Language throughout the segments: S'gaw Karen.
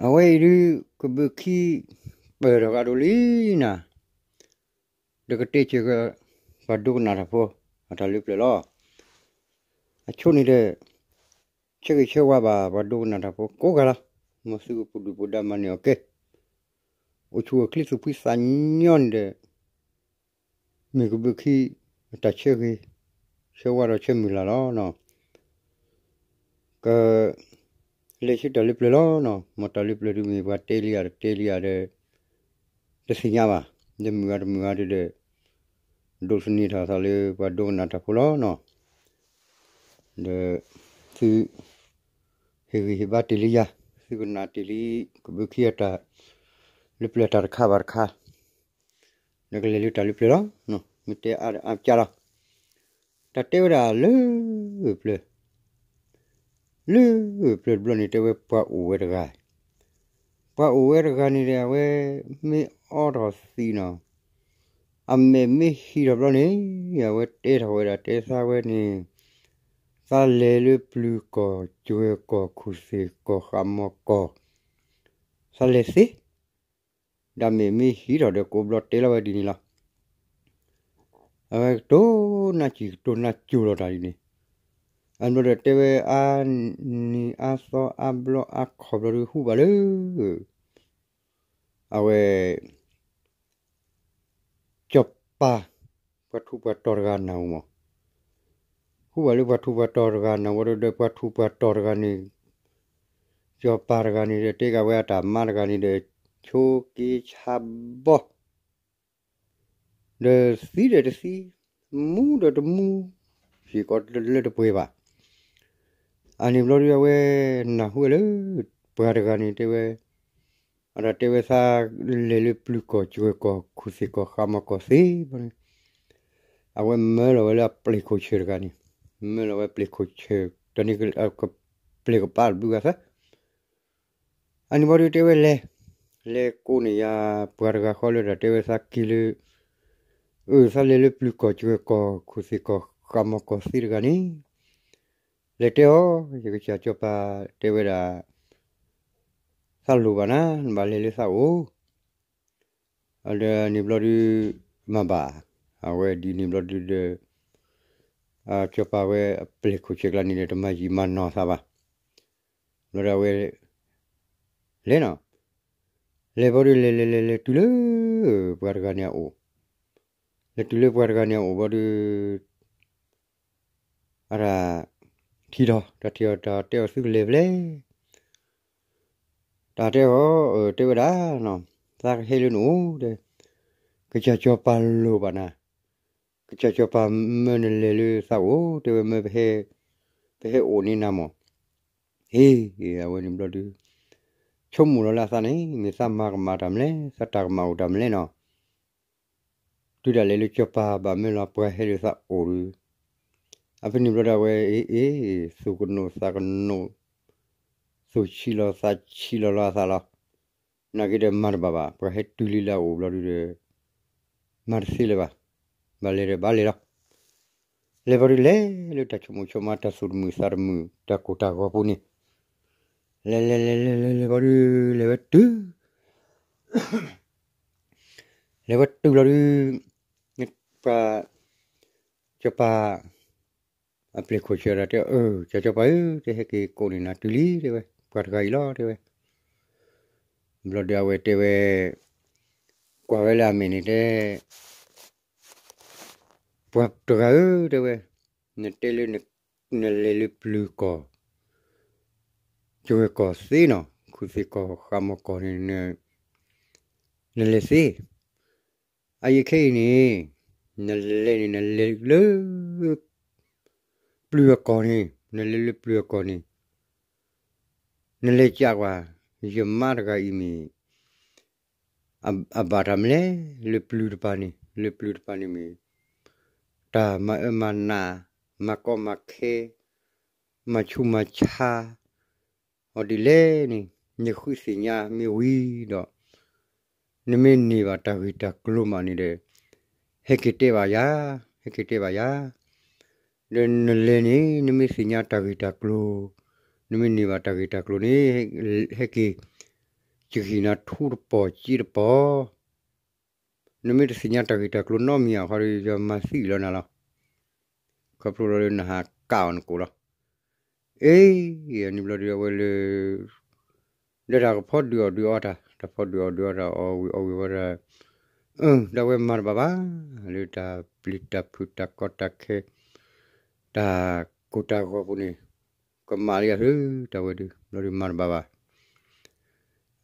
အဝဲအံၤဒုး ကဘုးခံ ပၢၢ်ထီၣ်ကဒီးလံနၤ, ဒီးကတဲဆၢက ပှၤဒိကနၣ်တၢ်ဖိ အတၢ်လၢပျၢၤလီၤ. အဆိန့ၣ်ဒီး ဆၢဂ့ၤဆၢဝါဘၣ် ပှၤဒိကနၣ်တၢ်ဖိကိးဂၤလီၤ. မ်သုကပူၤဒုၣ်ပူၤဒါမၤန့ၢ်အီၤကဲ အိၣ်ဆူၣ်အိၣ်ချ့သူၣ်ဖှံသးညီန့ၣ်ဒီး မ့ၢ်ကဘုးခံ အတၢ်ဆၢဂ့ၤ ဆၢဝါဒီးဆၢမုၢ်လၢ်လီၤ. က လဲၤဆူတၢ်လၢပျၢၤလီၤ. မ်တၢ်လၢပျၢၤဒုးမ့ၢ်ပှၤတဲလံဧါ တတဲလံဧါဒီး တသ့ၣ်ညါဘၣ်. ဒီးမုၢ်ဂၤတမုၢ်ဂၤဒုးဒီး ဒိးသန့ၤထီၣ်သးလၢပှၤဒိကနၣ်တၢ်ဖိလီၤ. ဒီး သု ဟ့ၣ်ဂံၢ်ဟ့ၣ်ဘါတ့ၢ်လံယၤ, သုကနၣ်တ့ၢ်လံ ကဘုးခံအတၢ် လၢပျၢၤတၢ်တခါဘၣ်တခါ ဒီးကလဲၤလၢတၢ်လၢပျၢၤလီၤ. မ့ၢ်တဲအါအါကၢ်လီၤ. တၢ်တဲဝဲဒၣ်လၢပျၢၤ လၢပျၢၤတဘျီန့ၣ် တဲဝဲပှၤအိၣ်ဝဲတဂၤ, ပှၤအိၣ်ဝဲတဂၤန့ၣ်ဒီး အဝဲမ့ၢ်အီထီၣ်သံးနီၤ, အမဲာ်မ့ၢ်ဟံးထီၣ်ဘျီန့ၣ် အဝဲတဲထီၣ်ဝဲဒၣ်တဲသးဝဲန့ၣ်, သးလဲၤလၢပျုၤကီၢ် ကၠွဲၤကီၢ် ခူၣ်သ့ၣ်ကီၢ် ဃးမီၢ်ကီၢ်, သးလဲၤသ့ ဒီးမဲာ်မ့ၢ်ဟံးထီၣ်ဒီးကိးဘျီတဲလီၤဝဲဒ်န့ၣ်လီၤ. အဝဲကတိၤနၢ်စံၣ်ကတိၤနၢ်စၢၤလီၤတၢ်ဒ်န့ၣ်, အဘျီဒီးတဲဝဲအါနံၤအါသီအါဘျီအါခီဘျီဒုး ဟူဘၣ်လၢ အဝဲ စီၤပၤ ပှၤထူးပှၤတီၤတဂၤနၢ်ဟူမး, ဟူဘၣ်လၢပှၤထူးပှၤတီၤတဂၤနၢ်ဟူဒီး ပှၤထူးပှၤတီၤတဂၤန့ၣ် စီၤပၤတဂၤန့ၣ်ဒီး တဲက့ၤဝဲအတၢ်မါတဂၤန့ၣ်ဒီး ဆိက့ဆါဘီ ဒီးသံဒီးတသံ, မူဒီးတမူ, စ့ၢ်ကီးလၢတပှဲၤဘၣ်. အန့ၣ်ဘျီဒုး အဝဲနၢ်ဟူဝဲလၢ ပှၤတဂၤန့ၣ်တဲဝဲ, အတၢ်တဲဝဲသးလဲၤလၢပျုၤကီၢ် ကၠွဲၤကီၢ် ခူၣ်သ့ၣ်ကီၢ် ဃးမီၢ်ကီၢ်သ့ဘျီန့ၣ်, အဝဲမၢလီၤဝဲလၢအပျဲၢ်ခိၣ်ဆၢၣ်တဂၤန့ၣ်, မၢလီၤဝဲပျဲၢ်ခိၣ်ဆၢၣ် တၢ်န့ၣ် ကပျဲၢ်ကပၤတဘျုးဂၤသၢ အန့ၣ်ဘျီဒုးတဲဝဲလဲၤ, လဲၤကိးန့ၢ်ယၤ ပှၤတဂၤဃီလၢတၢ်တဲဝဲသးက့ၤလၢ အၢ သးလဲၤလၢပျုၤကီၢ် ကၠွဲၤကီၢ် ခူၣ်သ့ၣ်ကီၢ် ဃးမီၢ်ကီၢ်သ့တဂၤန့ၣ်, လဲၤတဲအီၤ ယကစၢ်စီၤပၤတဲဝဲဒၣ် သးလိၣ်ဘၣ်နၤ နဘၣ်လဲၤလၢသးအိၣ် ဒီးန့ၣ်ဘျီဒုး မၤဘၣ်, အဝဲဒ်န့ၣ်ဘျီဒုးဒီး စီၤပၤဝဲအပျဲၢ်ခိၣ်ဆၢၣ်ကျါန့ၣ်ဒီး တမၤယံာ်မၤနီၢ်သးဘၣ်. ဘျီဒီးအဝဲ လဲၤနီၤ, လဲၤဘျီဒုး လဲၤလဲၤလဲၤလဲၤတုၤလၢ ပှၤတဂၤန့ၣ်အအိၣ်, လဲၤတုၤလၢပှၤတဂၤန့ၣ်အအိၣ်ဘျီဒုး အတၢ်ထံၣ်ထီၣ် တၢ်ထံၣ်ထီၣ်တၢ်တဲအီၤ သုကလဲၤဖဲလဲၣ်, တၢ်တဲအီၤ တဲဝဲဒၣ်နီၤ, သးကဟဲလၢနအိၣ်ဒီး ကစၢ်စီၤပၤလိၣ်ဘၣ်နၤ, ကစၢ်စီၤပၤမၢနလဲၤလၢသးအိၣ် တဲဝဲ မၢပဟဲ ပဟဲအိၣ်န့ၢ်နၤမး. ဟ့ၣ် အဝဲန့ၣ်ဘျီဒုး ဆိကမိၣ်လီၤလၢအသးန့ၣ် မ့ၢ်သးမၤကမၣ်တၢ်မနုၤလဲၣ်, သးတၢ်ကမၣ်အိၣ်တၢ်မနုၤလဲၣ်နီၤ. တုၤဒၣ်လဲာ်လၢစီၤပၤဘၣ်မၢလီၤပှၤဟဲလၢသးအိၣ်ဒီး အဖဲန့ၣ်ဘျီဒီးအဝဲ အ့ အ့ သူၣ်ကနိးသးကနိး သူၣ်ဆံးလီၤသးဆံးလီၤလီၤအသးလီၤ. နာ်က့ဒီးမၤတဘၣ်ဘၣ်, ပှၤဟဲတုၤလံလၢအအိၣ်ဘျီဒုးဒီး မၤတသ့လၢၤဘၣ်, ဘၣ်လဲၤဒီးဘၣ်လဲၤလီၤ. လဲၤဘျီဒုးလဲၤလၢတၢ်ဆိကမိၣ်ဆိကမး တၢ်သူၣ်တမုာ်သးတမုာ် တၢ်ကိၢ်တၢ်ဂီၤပူၤန့ၣ် လဲၤလဲၤလဲၤလဲၤလဲၤလဲၤဘျီဒုး လဲၤဝဲတုၤ လဲၤဝဲတုၤလီၤဒုး ပှၤ စီၤပၤ အပျဲၢ်ခိၣ်ဆၢၣ်ဒီးတဲ အၢ ကၠီစီၤပၤဧၢ တဲဟဲက့ၤကိးန့ၢ်နၤတုၤလံ တဲဝဲ ပှၤတဂၤအံၤလီၤ တဲဝဲ. ဘျီဒုးအဝဲတဲဝဲ ကွၢ်ဝဲလၢအမဲာ်န့ၣ်တဲ ပှၤတဂၤဧၢ တဲဝဲ, နတဲလၢ နလဲၤလၢပျုၤကီၢ် ကဝဲၤကီၢ်သ့နီၤ, ခူၣ်သ့ၣ်ကီၢ် ဃးမီၢ်ကီၢ်န့ၣ် နလဲၤသ့. အအံၤခဲအံၤန့ၣ် နလဲၤန့ၣ် နလဲၤလၢ ပျုၤအကီၢ်န့ၣ်, နလဲၤလၢပျုၤအကီၢ်န့ၣ် နလဲၤကးကွၢ် ယမါတဂၤအံၤမ့ၢ် အဘၣ်တၢ်မနုၤလဲၣ် လၢပျုၤတပၤန့ၣ်, လၢပျုၤတပၤန့ၣ်မ့ၢ် တၢ်မၤအၢမၤနး, မၤကီမၤခဲ, မၤဆူးမၤဆါ အီၤဒ်လဲၣ်န့ၣ် နဃုသ့ၣ်ညါမ့ၢ်ဝံၤဒီး နမ့ၢ်န့ၢ်ဘၣ်တၢ်ဂ့ၢ်တၢ်ကျိၤမးန့ၣ်ဒီး ဟဲက့ၤတဲဘၣ်ယၤ, ဟဲက့ၤတဲဘၣ်ယၤ. ဒီးနလဲၤန့ၣ် နမ့ၢ်သ့ၣ်ညါတၢ်ဂ့ၢ်တၢ်ကျိၤ, နမ့ၢ်န့ၢ်ဘၣ်တၢ်ဂ့ၢ်တၢ်ကျိၤန့ၣ် ဟဲက့ၤ ယဟံးနၤထူတပီၤက့တပီၤ, နမ့ၢ်တသ့ၣ်ညါတၢ်ဂ့ၢ်တၢ်ကျိၤနီတမံၤအခီဒီး ယမၤသံလီၤနၤလီၤ. ခီဖျိလီၤလၢနဟးကၣ်အီၤနကိးလီၤ. အ့ အန့ၣ်ဘျီဒုးအဝဲလၢ ဒီးတၢ်ကဖီဒုးအီၣ်ဒုးအီတၢ်, တၢ်ဖီဒုးအီၣ်ဒုးအီတၢ် အီၣ်ဝံၤအီဝံၤဝဲဒၣ်, အၢ ဒီးအဝဲမၤတဘၣ်ဘၣ်, လၢတၢ်ပျံၤတၢ်ဖုးတၢ်ကီတၢ်ခဲ, တၢ်ကိၢ်တၢ်ဂီၤပူၤန့ၣ်, ကမၣ်လံယၤသု, တၢ်ဝဲဒုး ဘျီဒုးမၤတဘၣ်ဘၣ်.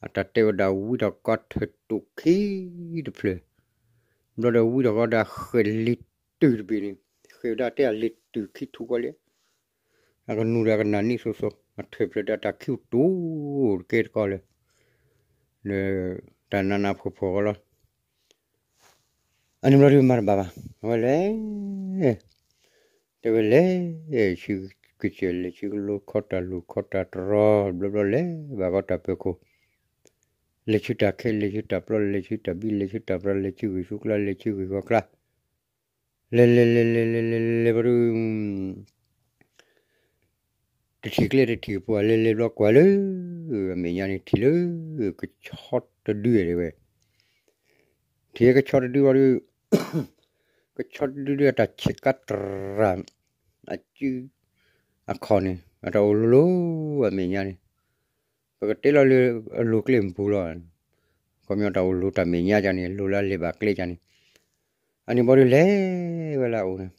အတၢ်တဲဝဲဒၣ်ဝံထီၣ်ကီထၢၣ်တူာ်ခံတဖျၢၣ်, ဘျီဒီးဝံထီၣ်ကီဒီးဃဲၤလ့ၤတုၤတဘ့ၣ်န့ၣ်, ဃဲၤဝဲဒၣ်တဲအလ့ၤတုၤခံထူၣ်ကီလံ, အကနူၤဒီးအကနၣ်နံၣ်သိးသိး အထၢၣ်ဖျၢၣ်ဒီးတၢ်ခံတူာ်တကဲတကီလၢာ်, ဒီးတၢ်နးနးဖှီၣ်ဖှီၣ်ကီလီၤ. အန့ၣ်ဘျီဒုးမၤတဘၣ်ဘၣ်, အဝဲလဲၤ တဲဝဲလဲၤဆူကစၢၢ် လဲၤဆူကလိခီတၢ်လူၤခီတၢ်တရီ ဘျီဘျီလဲၤဘၣ်ကီတၢ်ပၢၤခိၣ်, လဲၤဆူတၢ်ခဲ လဲၤဆူတၢ်ပျီ လဲၤဆူတၢ်ဘံၣ် လဲၤဆူတၢ်ပြၤ လဲၤဆူဂ့ၢ်သူကျါ လဲၤဆူဂ့ၢ်ဂီၤကျါ, လဲၤလဲၤလဲၤလဲၤလဲၤလဲၤလဲၤဘျီဒုး တထံၣ်ကျဲတထံၣ်ကပူၤ လဲၤလဲၤဘျီကွၢ်လၢ အမဲာ်ညါန့ၣ် ထံၣ်လၢ ကဆီတဒုတဲဝဲ, ထံၣ်ကဆီတဒုဘျီဒုး ကဆီတဒုဒုးအတၢ်ဆဲးကါတရၣ် အစု အခီၣ်န့ၣ် အတၢ်အိၣ်လိၤလိၤ အမဲာ်ညါန့ၣ် ပကတဲလီၤလၢအလိၤကျဲမပူၤလီၤ. ခီပညီတၢ်အိၣ်လိၤတၢ်မဲာ်ညါကန့ၣ် လိၤလၢအလဲၤဘၣ်ကျဲကန့ၣ်, အန့ၣ်ဘျီဒုးလဲၤဝဲလၢအအိၣ်န့ၣ်,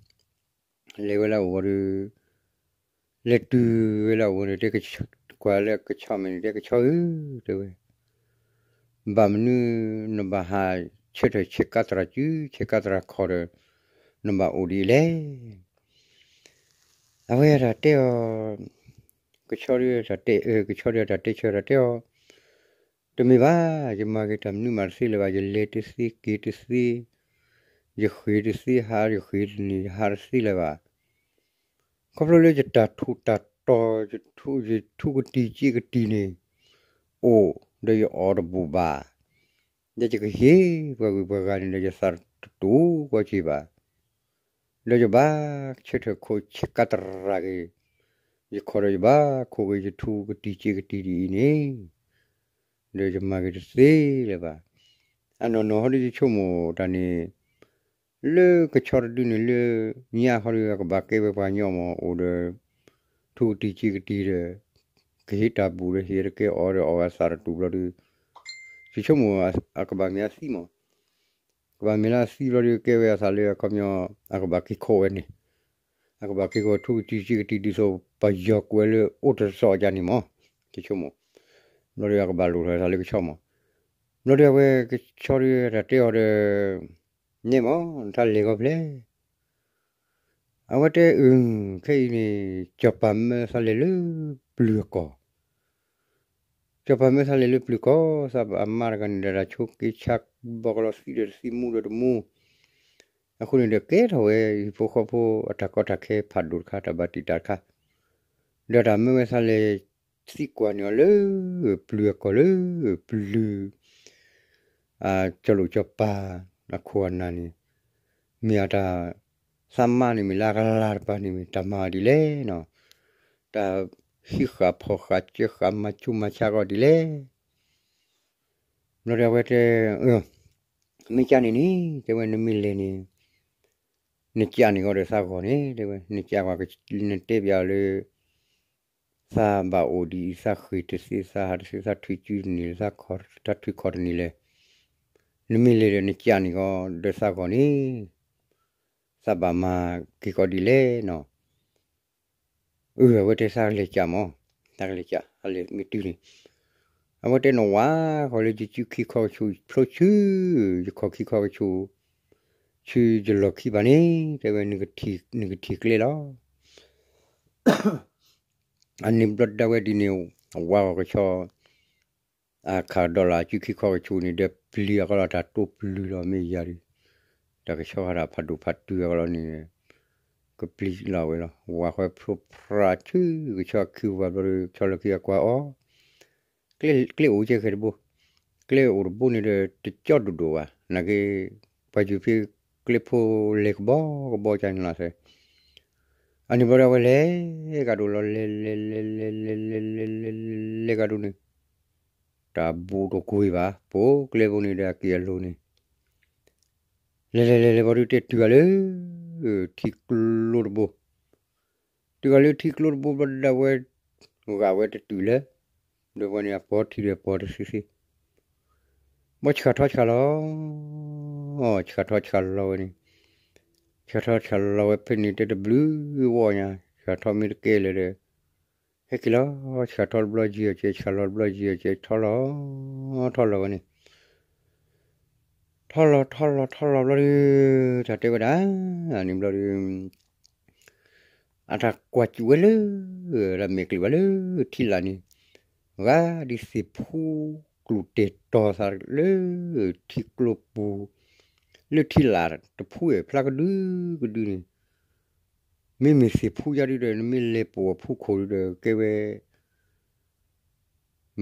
လဲၤဝဲလၢအအိၣ်ဘျီဒုး လဲၤတုၤဝဲလၢအအိၣ်န့ၣ် တဲ ကွၢ်လၢကဆီမဲာ်န့ၣ် တဲကဆီဧၢ တဲဝဲ, ဘၣ်မနုၤနဘၣ်ဟးဆၢထၢၣ်ဆဲးကါတရၣ်စု ဆဲးကါတရၣ်ခီၣ်ဒီး နဘၣ်အိၣ်ဒ်အံၤလဲၣ်. အဝဲတၢ်တဲအီၤ, ကဆီဒုးတၢ်တဲ ကဆီဒုးတၢ်တဲဆၢတၢ်တဲအီၤ, တမ့ၢ်ဘၣ်, ယမၤက့ၤတၢ်မနုၤမးတသ့လၢၤဘၣ်, ယလဲၤတသ့က့ၤတသ့, ယဃ့ၢ်တသ့ ဟးယဃ့ၢ်တန့ၢ် ယဟးတသ့လၢၤဘၣ်. ခီဖျိလၢယတၢ်ထူးတၢ်တီၤ ယထူးကတံၤစ့ကတံၤန့ၣ် အိၣ်ဒီးယအီၣ်တဘူၣ်ဘၣ်, ဒီးယကဟ့ၣ်ပှၤဂုၤပှၤဂၤန့ၣ်ဒီး ယသးတတူာ်ကီက့ၤဘၣ်. ဒီးယဘၣ်ဆၢထၢၣ်ခိးဆဲးကါတရၣ်က့ၤ ယခီၣ်ဒီးယဘၣ်ခိးက့ၤယထူးကတံၤစ့ကတံၤဒ်အံၤန့ၣ်, ဒီးယမၤက့ၤတသ့လၢၤဘၣ်. အနီၢ်နီၢ်ဟီဒီးယဆိကမိၣ်တၢ်န့ၣ် လၢကဆီတဒုန့ၣ်လၢ ညၣ်ဟီဒီးအကဘၣ်ကဲဝဲပှၤကညီမး အိၣ်ဒီး ထူးကတံၤစ့ကတံၤဒီး ကဟ့ၣ်တၢ်ဘူၣ်ဒီးဟ့ၣ်တကဲအီၤဒီးအီၣ်ဝဲအသးတတူာ်ဘျီဒုး ယဆိကမိၣ်အကဘၣ်မ့ၢ်အသံမး, ကဘၣ်မ့ၢ်လၢအသံဘျီဒုး ကဲဝဲအသးလၢအခီပညီ အကဘၣ်က့ၤခိးဝဲန့ၣ်, အကဘၣ်က့ၤခိးထူးကတံၤစ့ကတံၤဒ်သိး ပယီၤကွဲးလၢအိၣ်တသီအယၤန့ၣ်မး, ယဆိကမိၣ်, ဘျီဒုးအကဘၣ်လိၣ်ထီၣ်အသးလၢကဆီမး, ဘျီဒုးအဝဲကဆီဒုးတၢ်တဲအီၤဒီး န့ၣ်မး နတၢ်လဲၤဂီၤဖျဲၣ် အဝဲတဲအု ခဲအံၤန့ၣ် စီၤပၤမၢသးလဲၤလၢပျုၤအကီၢ်, စီၤပၤမၢသးလဲၤလၢပျုၤကီၢ် သးဘၣ်မါတဂၤန့ၣ်ဒီးတၢ်ဆိးက့ဆါဘီကလီသံဒီးတသံမူဒီးတမူ, အဃိန့ၣ်ဒီးကဲထီၣ်ဝဲဟံၣ်ဖိဃီဖိအတၢ်ကီတၢ်ခဲဖးဒိၣ်တခါ တၢ်ဘၣ်တံာ်တာ်တခါ, ဒီးတၢ်မၢဝဲသးလဲၤ သံကွၢ်န့ၢ်အီၤလၢ ပျုၤအကီၢ်လၢ ပျုၤ ကၠီၤလိာ်ကၠီၤပၤ အခိၣ်အနၢ်န့ၣ် မ့ၢ်အတၢ် သးမါန့ၣ်မ့ၢ်လၢအကလၤတပၤန့ၣ်မ့ၢ်တၢ်မၤဒ်လဲၣ်နီၤ, တၢ်ဟံးဃာ်ဖီၣ်ဃာ်စၢဃာ်မၤဆူၣ်မၤဆါကီးဒ်လဲၣ်. ဘျီဒီးအဝဲတဲ မ့ၢ်ကၢ်န့ၣ်န့ၣ် တဲဝဲနမ့ၢ်လဲၤန့ၣ် နကၢ်န့ၣ်ဂီၢ်ဒီးသးဂီၢ်န့ၣ် တဲဝဲ နကၢ်ကွၢ် နတဲပျးအီၤလၢ သးဘၣ်အိၣ်ဒ်အံၤ သးဃ့ၢ်တသ့ သးဟးတသ့ သးထွံၣ်စုတန့ၢ်လၢ သးထွံၣ်ခီၣ်တန့ၢ်လဲၣ်. နမ့ၢ်လဲၤဒီးနကၢ်န့ၣ်ဂီၢ်ဒီးသးဂီၢ်န့ၣ် သးဘၣ်မၤက့ၤကီးဒ်လဲၣ်နီၤ. အဝဲတဲသးကလဲၤကၢ်မး, သးကလဲၤကၢ် သးလဲၤမ့ၢ်တုၤန့ၣ် အဝဲတဲနဝၤဃီလၢယစုခံခီကဆူးဖျိဆူ ယခီၣ်ခံခီကဆူး ဆူယလီၢ်ခံဘၣ်န့ၣ် တဲဝဲ နကထံၣ်ကျဲလီၤ. အန့ၣ်ဘျီဒၣ်ဝဲဒ်န့ၣ် ဝၤဂီၢ်ကဆီ အခးဒီးလီၤစုခံခီကဆူးန့ၣ် ဒီးပျံၤအကလီၤ တၢ်တိပျုၤလီၤမ့ၢ်ယၤဒ် တၢ်ကဆီဃာ်တၢ်ဖးဒိၣ်ဖးတုၤအကလီၤန့ၣ် ကပျံၤလီၤဝဲလီၤ. ဝၤဃီဖျိဖရၣ်ဆူကဆီခံဝၤဘျီဒီး ကဆီလီၢ်ခံအကွၢ်အီၤ ကျဲအိၣ်ကဲဃဲၤတဘိ, ကျဲအိၣ်တဘိန့ၣ်ဒီး တကၠီဒိၣ်ဒိၣ်ဘၣ် နာ်က့ ပှၤယူၤဖဲ ကျဲဖိလဲၤကဘီကဘီကန့ၣ်လီၤသဲး. အန့ၣ်ဘျီဒီးအဝဲလဲၤကဒီးလီၤ လဲၤလဲၤလဲၤလဲၤလဲၤလဲၤလဲၤလဲၤလဲၤလဲၤကဒီးန့ၣ် တ အဘူးတကွံဘၣ်, ပိာ်ကျဲဘိန့ၣ်ဒီးအက့ၢ်အလိၤန့ၣ်, လဲၤလဲၤလဲၤလဲၤဘီဒုးတဲတုၤဂၤလၢ ထံကျိတဘိ, တုၤဂၤလၢထံကျိတဘိဘျီဒၣ်ဝဲ, ဂၤဝဲတတုၤလၢ, ဒီးဝဲန့ၣ်အပီၤထံဒီးအပီၤတဆံဆံ ဘီဆှၣ်ထီၣ်ဆှၣ်လီၤ, ဆှၣ်ထီၣ်ဆှၣ်လီၤဝဲန့ၣ်, ဆှၣ်ထီၣ်ဆှၣ်လီၤဝဲဖဲန့ၣ်တဲတဘျုးဝီၢ်ညါ, ဆှၣ်ထီၣ်မ့ၢ်တကဲလၢၤဒီး, ဟဲက့ၤလီၤ, ဆှၣ်ထီၣ်တဘျီယံာ်အီၤကဲ, ဆှၣ်လီၤတဘျီယံာ်အီၤကဲ, ထီၣ်လီၤ, ထီၣ်လီၤဝဲန့ၣ်, ထီၣ်လီၤထီၣ်လီၤထီၣ်လီၤဘျီဒီး, တၢ်တဲဝဲဒၣ်, န့ၣ်ဘျီဒီး အတၢ်ကွၢ်စူၣ်ဝဲလၢ, တၢ်မဲာ်ကျံးဘၣ်လၢထံလာ်န့ၣ်, ဂၤဒ်သ့ၣ်ဖူကျိၣ်တဲာ်တီၤသးလၢထံကျိပူၤ, လၢထံလာ်တဖုအံၤဖျါကဒုကဒုန့ၣ်, မ့မ့ၢ်သ့ၣ်ဖူယါဒုဒီး နမ့ၢ်လဲၤပိာ်အဖုခိၣ်ဒုဒီး ကဲဝဲ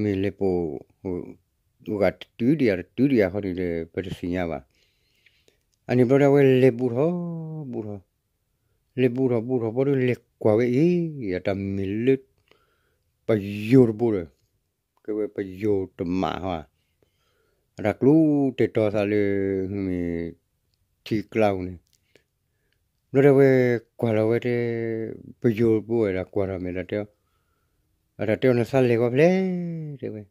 မ့ၢ်လဲၤပိာ် ဂၤတတုၤဒံးယၤတတုၤဒံးယၤဃီန့ၣ်ဒီး ပတသ့ၣ်ညါဘၣ်. အန့ၣ်ဘျီဒၣ်ဝဲလဲၤဘူးထီၣ်ဘူးထီၣ်, လဲၤဘူးထီၣ်ဘူးထီၣ်ဘီဒုးလဲၤကွၢ်ဝဲအံၤ အတၢ်မ့ၢ်လၢ ပယိၤတဘိဒီး, ကဲဝဲပယိၤတမးဟီ, အတၢ်ကျိၣ်တဲာ်တီၤသးလၢ မ့ၢ်ထံကျါပူၤန့ၣ်, ဘျီဒၣ်ဝဲကွၢ်လီၤဝဲတဲ, ပယိၤတဘိဝဲဒၣ်ကွၢ်ထီၣ်မ့ၢ်ဒၣ်တဲ, အတၢ်တဲအီၤနသးလဲၤဂီၤဖဲလဲၣ် တဲဝဲ,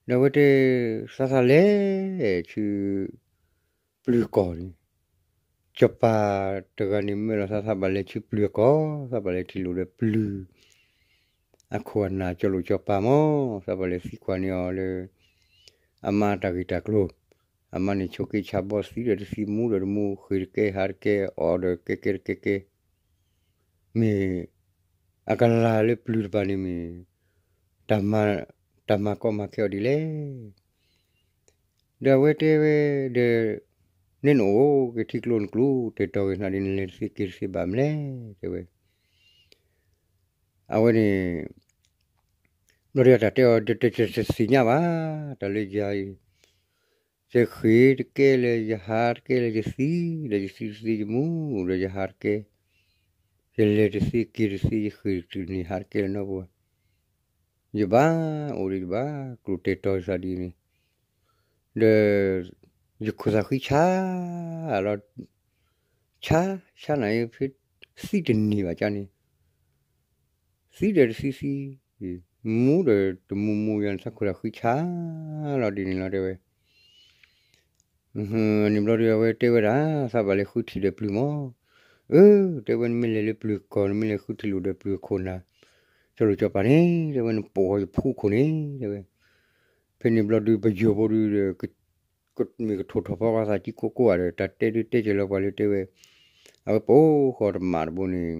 ဒီးဝဲတဲ, သးသးလဲၤဆူ ပျုၤကီၢ်န့ၣ်, စီၤပၤတဂၤန့ၣ်မၢလီၤသး သးဘၣ်လဲၤဆူပျုၤအကီၢ်, သးဘၣ်လဲၤထံၣ်လိာ်ဒီးပျုၤ အခိၣ်အနၢ် စီၤလိာ်စီၤပၤမး, သးဘၣ်လဲၤသံကွၢ်န့ၢ်အီၤလၢ အမါတၢ်ဂ့ၢ်တၢ်ကျိၤ, အမါန့ၣ်ဆိးက့ဆါဘီသံဒီးတသံ မူဒီးတမူ ဃ့ၢ်တကဲ ဟါတကဲ အီၣ်ဒီးကဲကဲတကဲကဲ, မ့ၢ် အကလၤလၢပျုၤတဖၣ်န့ၣ်မ့ၢ် တၢ်မၤကီမၤခဲအီၤဒ်လဲၣ်. ဒီးအဝဲတဲဝဲဒီး, နဲနအိၣ်က့ၤထံကျိနကျိၣ်တဲာ်တီၤဂ့ၤ နၤဒ်နလဲၤတသ့က့ၤတသ့ဘၣ်မနုၤလဲၣ် တဲဝဲ. အဝဲန့ၣ် ဘျီဒီးတၢ်တဲအီၤ တသ့ၣ်ညါဘၣ်, တၢ်လၢယၤအံၤ ယဃ့ၢ်တကဲလၢယဟါတကဲလၢယသံ, ဒီးယသံတသ့ယမူ, ဒီးယဟါတကဲ, ယလဲၤတသ့က့ၤတသ့ ယဃ့ၢ်တန့ၢ်ဟါတကဲလၢၤနီတဘိ, ယဘၣ်အိၣ်ဒီးယဘၣ်ကျိၣ်တဲာ်တီၤသးဒ်န့ၣ်, ဒီး ယခိၣ်သးဃံဆါလီၤ, ဆါ, ဆါနၤအံၤ သံတန့ၢ်ဘၣ်ကန့ၣ်, သံဒီးတသံသံ, မူဒီးတမူမူယၤန့ၣ် သးခိၣ်သးဃံဆါလီၤဒ်န့ၣ်လီၤ တဲဝဲ. န့ၣ်ဘျီဒီးအဝဲတဲဝဲဒၣ်, သးဘၣ်လဲၤဃုထံၣ်ဒီးပျုၤမး, အၢ တဲဝဲ နမ့ၢ်လဲၤလၢပျုၤကီၢ် နမ့ၢ်လဲၤဃုထံၣ်လိာ်ဒီးပျုၤအခိၣ်နၢ် စီၤလိာ်စီၤပၤန့ၣ် တဲဝဲ နပိာ်ဃီယဖူခိၣ်န့ၣ် တဲဝဲ, ဖဲန့ၣ်ဘျီဒုး ပယိၤဖိဒုးဒီး မ့ၢ်ကထိၣ်ထီၣ်ဖီကီသးကံကိၢ်ကိၢ်ဧါဒီး တၢ်တဲဒုးတဲက့ၤလီၤပှၤလၢတဲဝဲ, အဝဲပိာ်ဃီတမးတဘိန့ၣ်,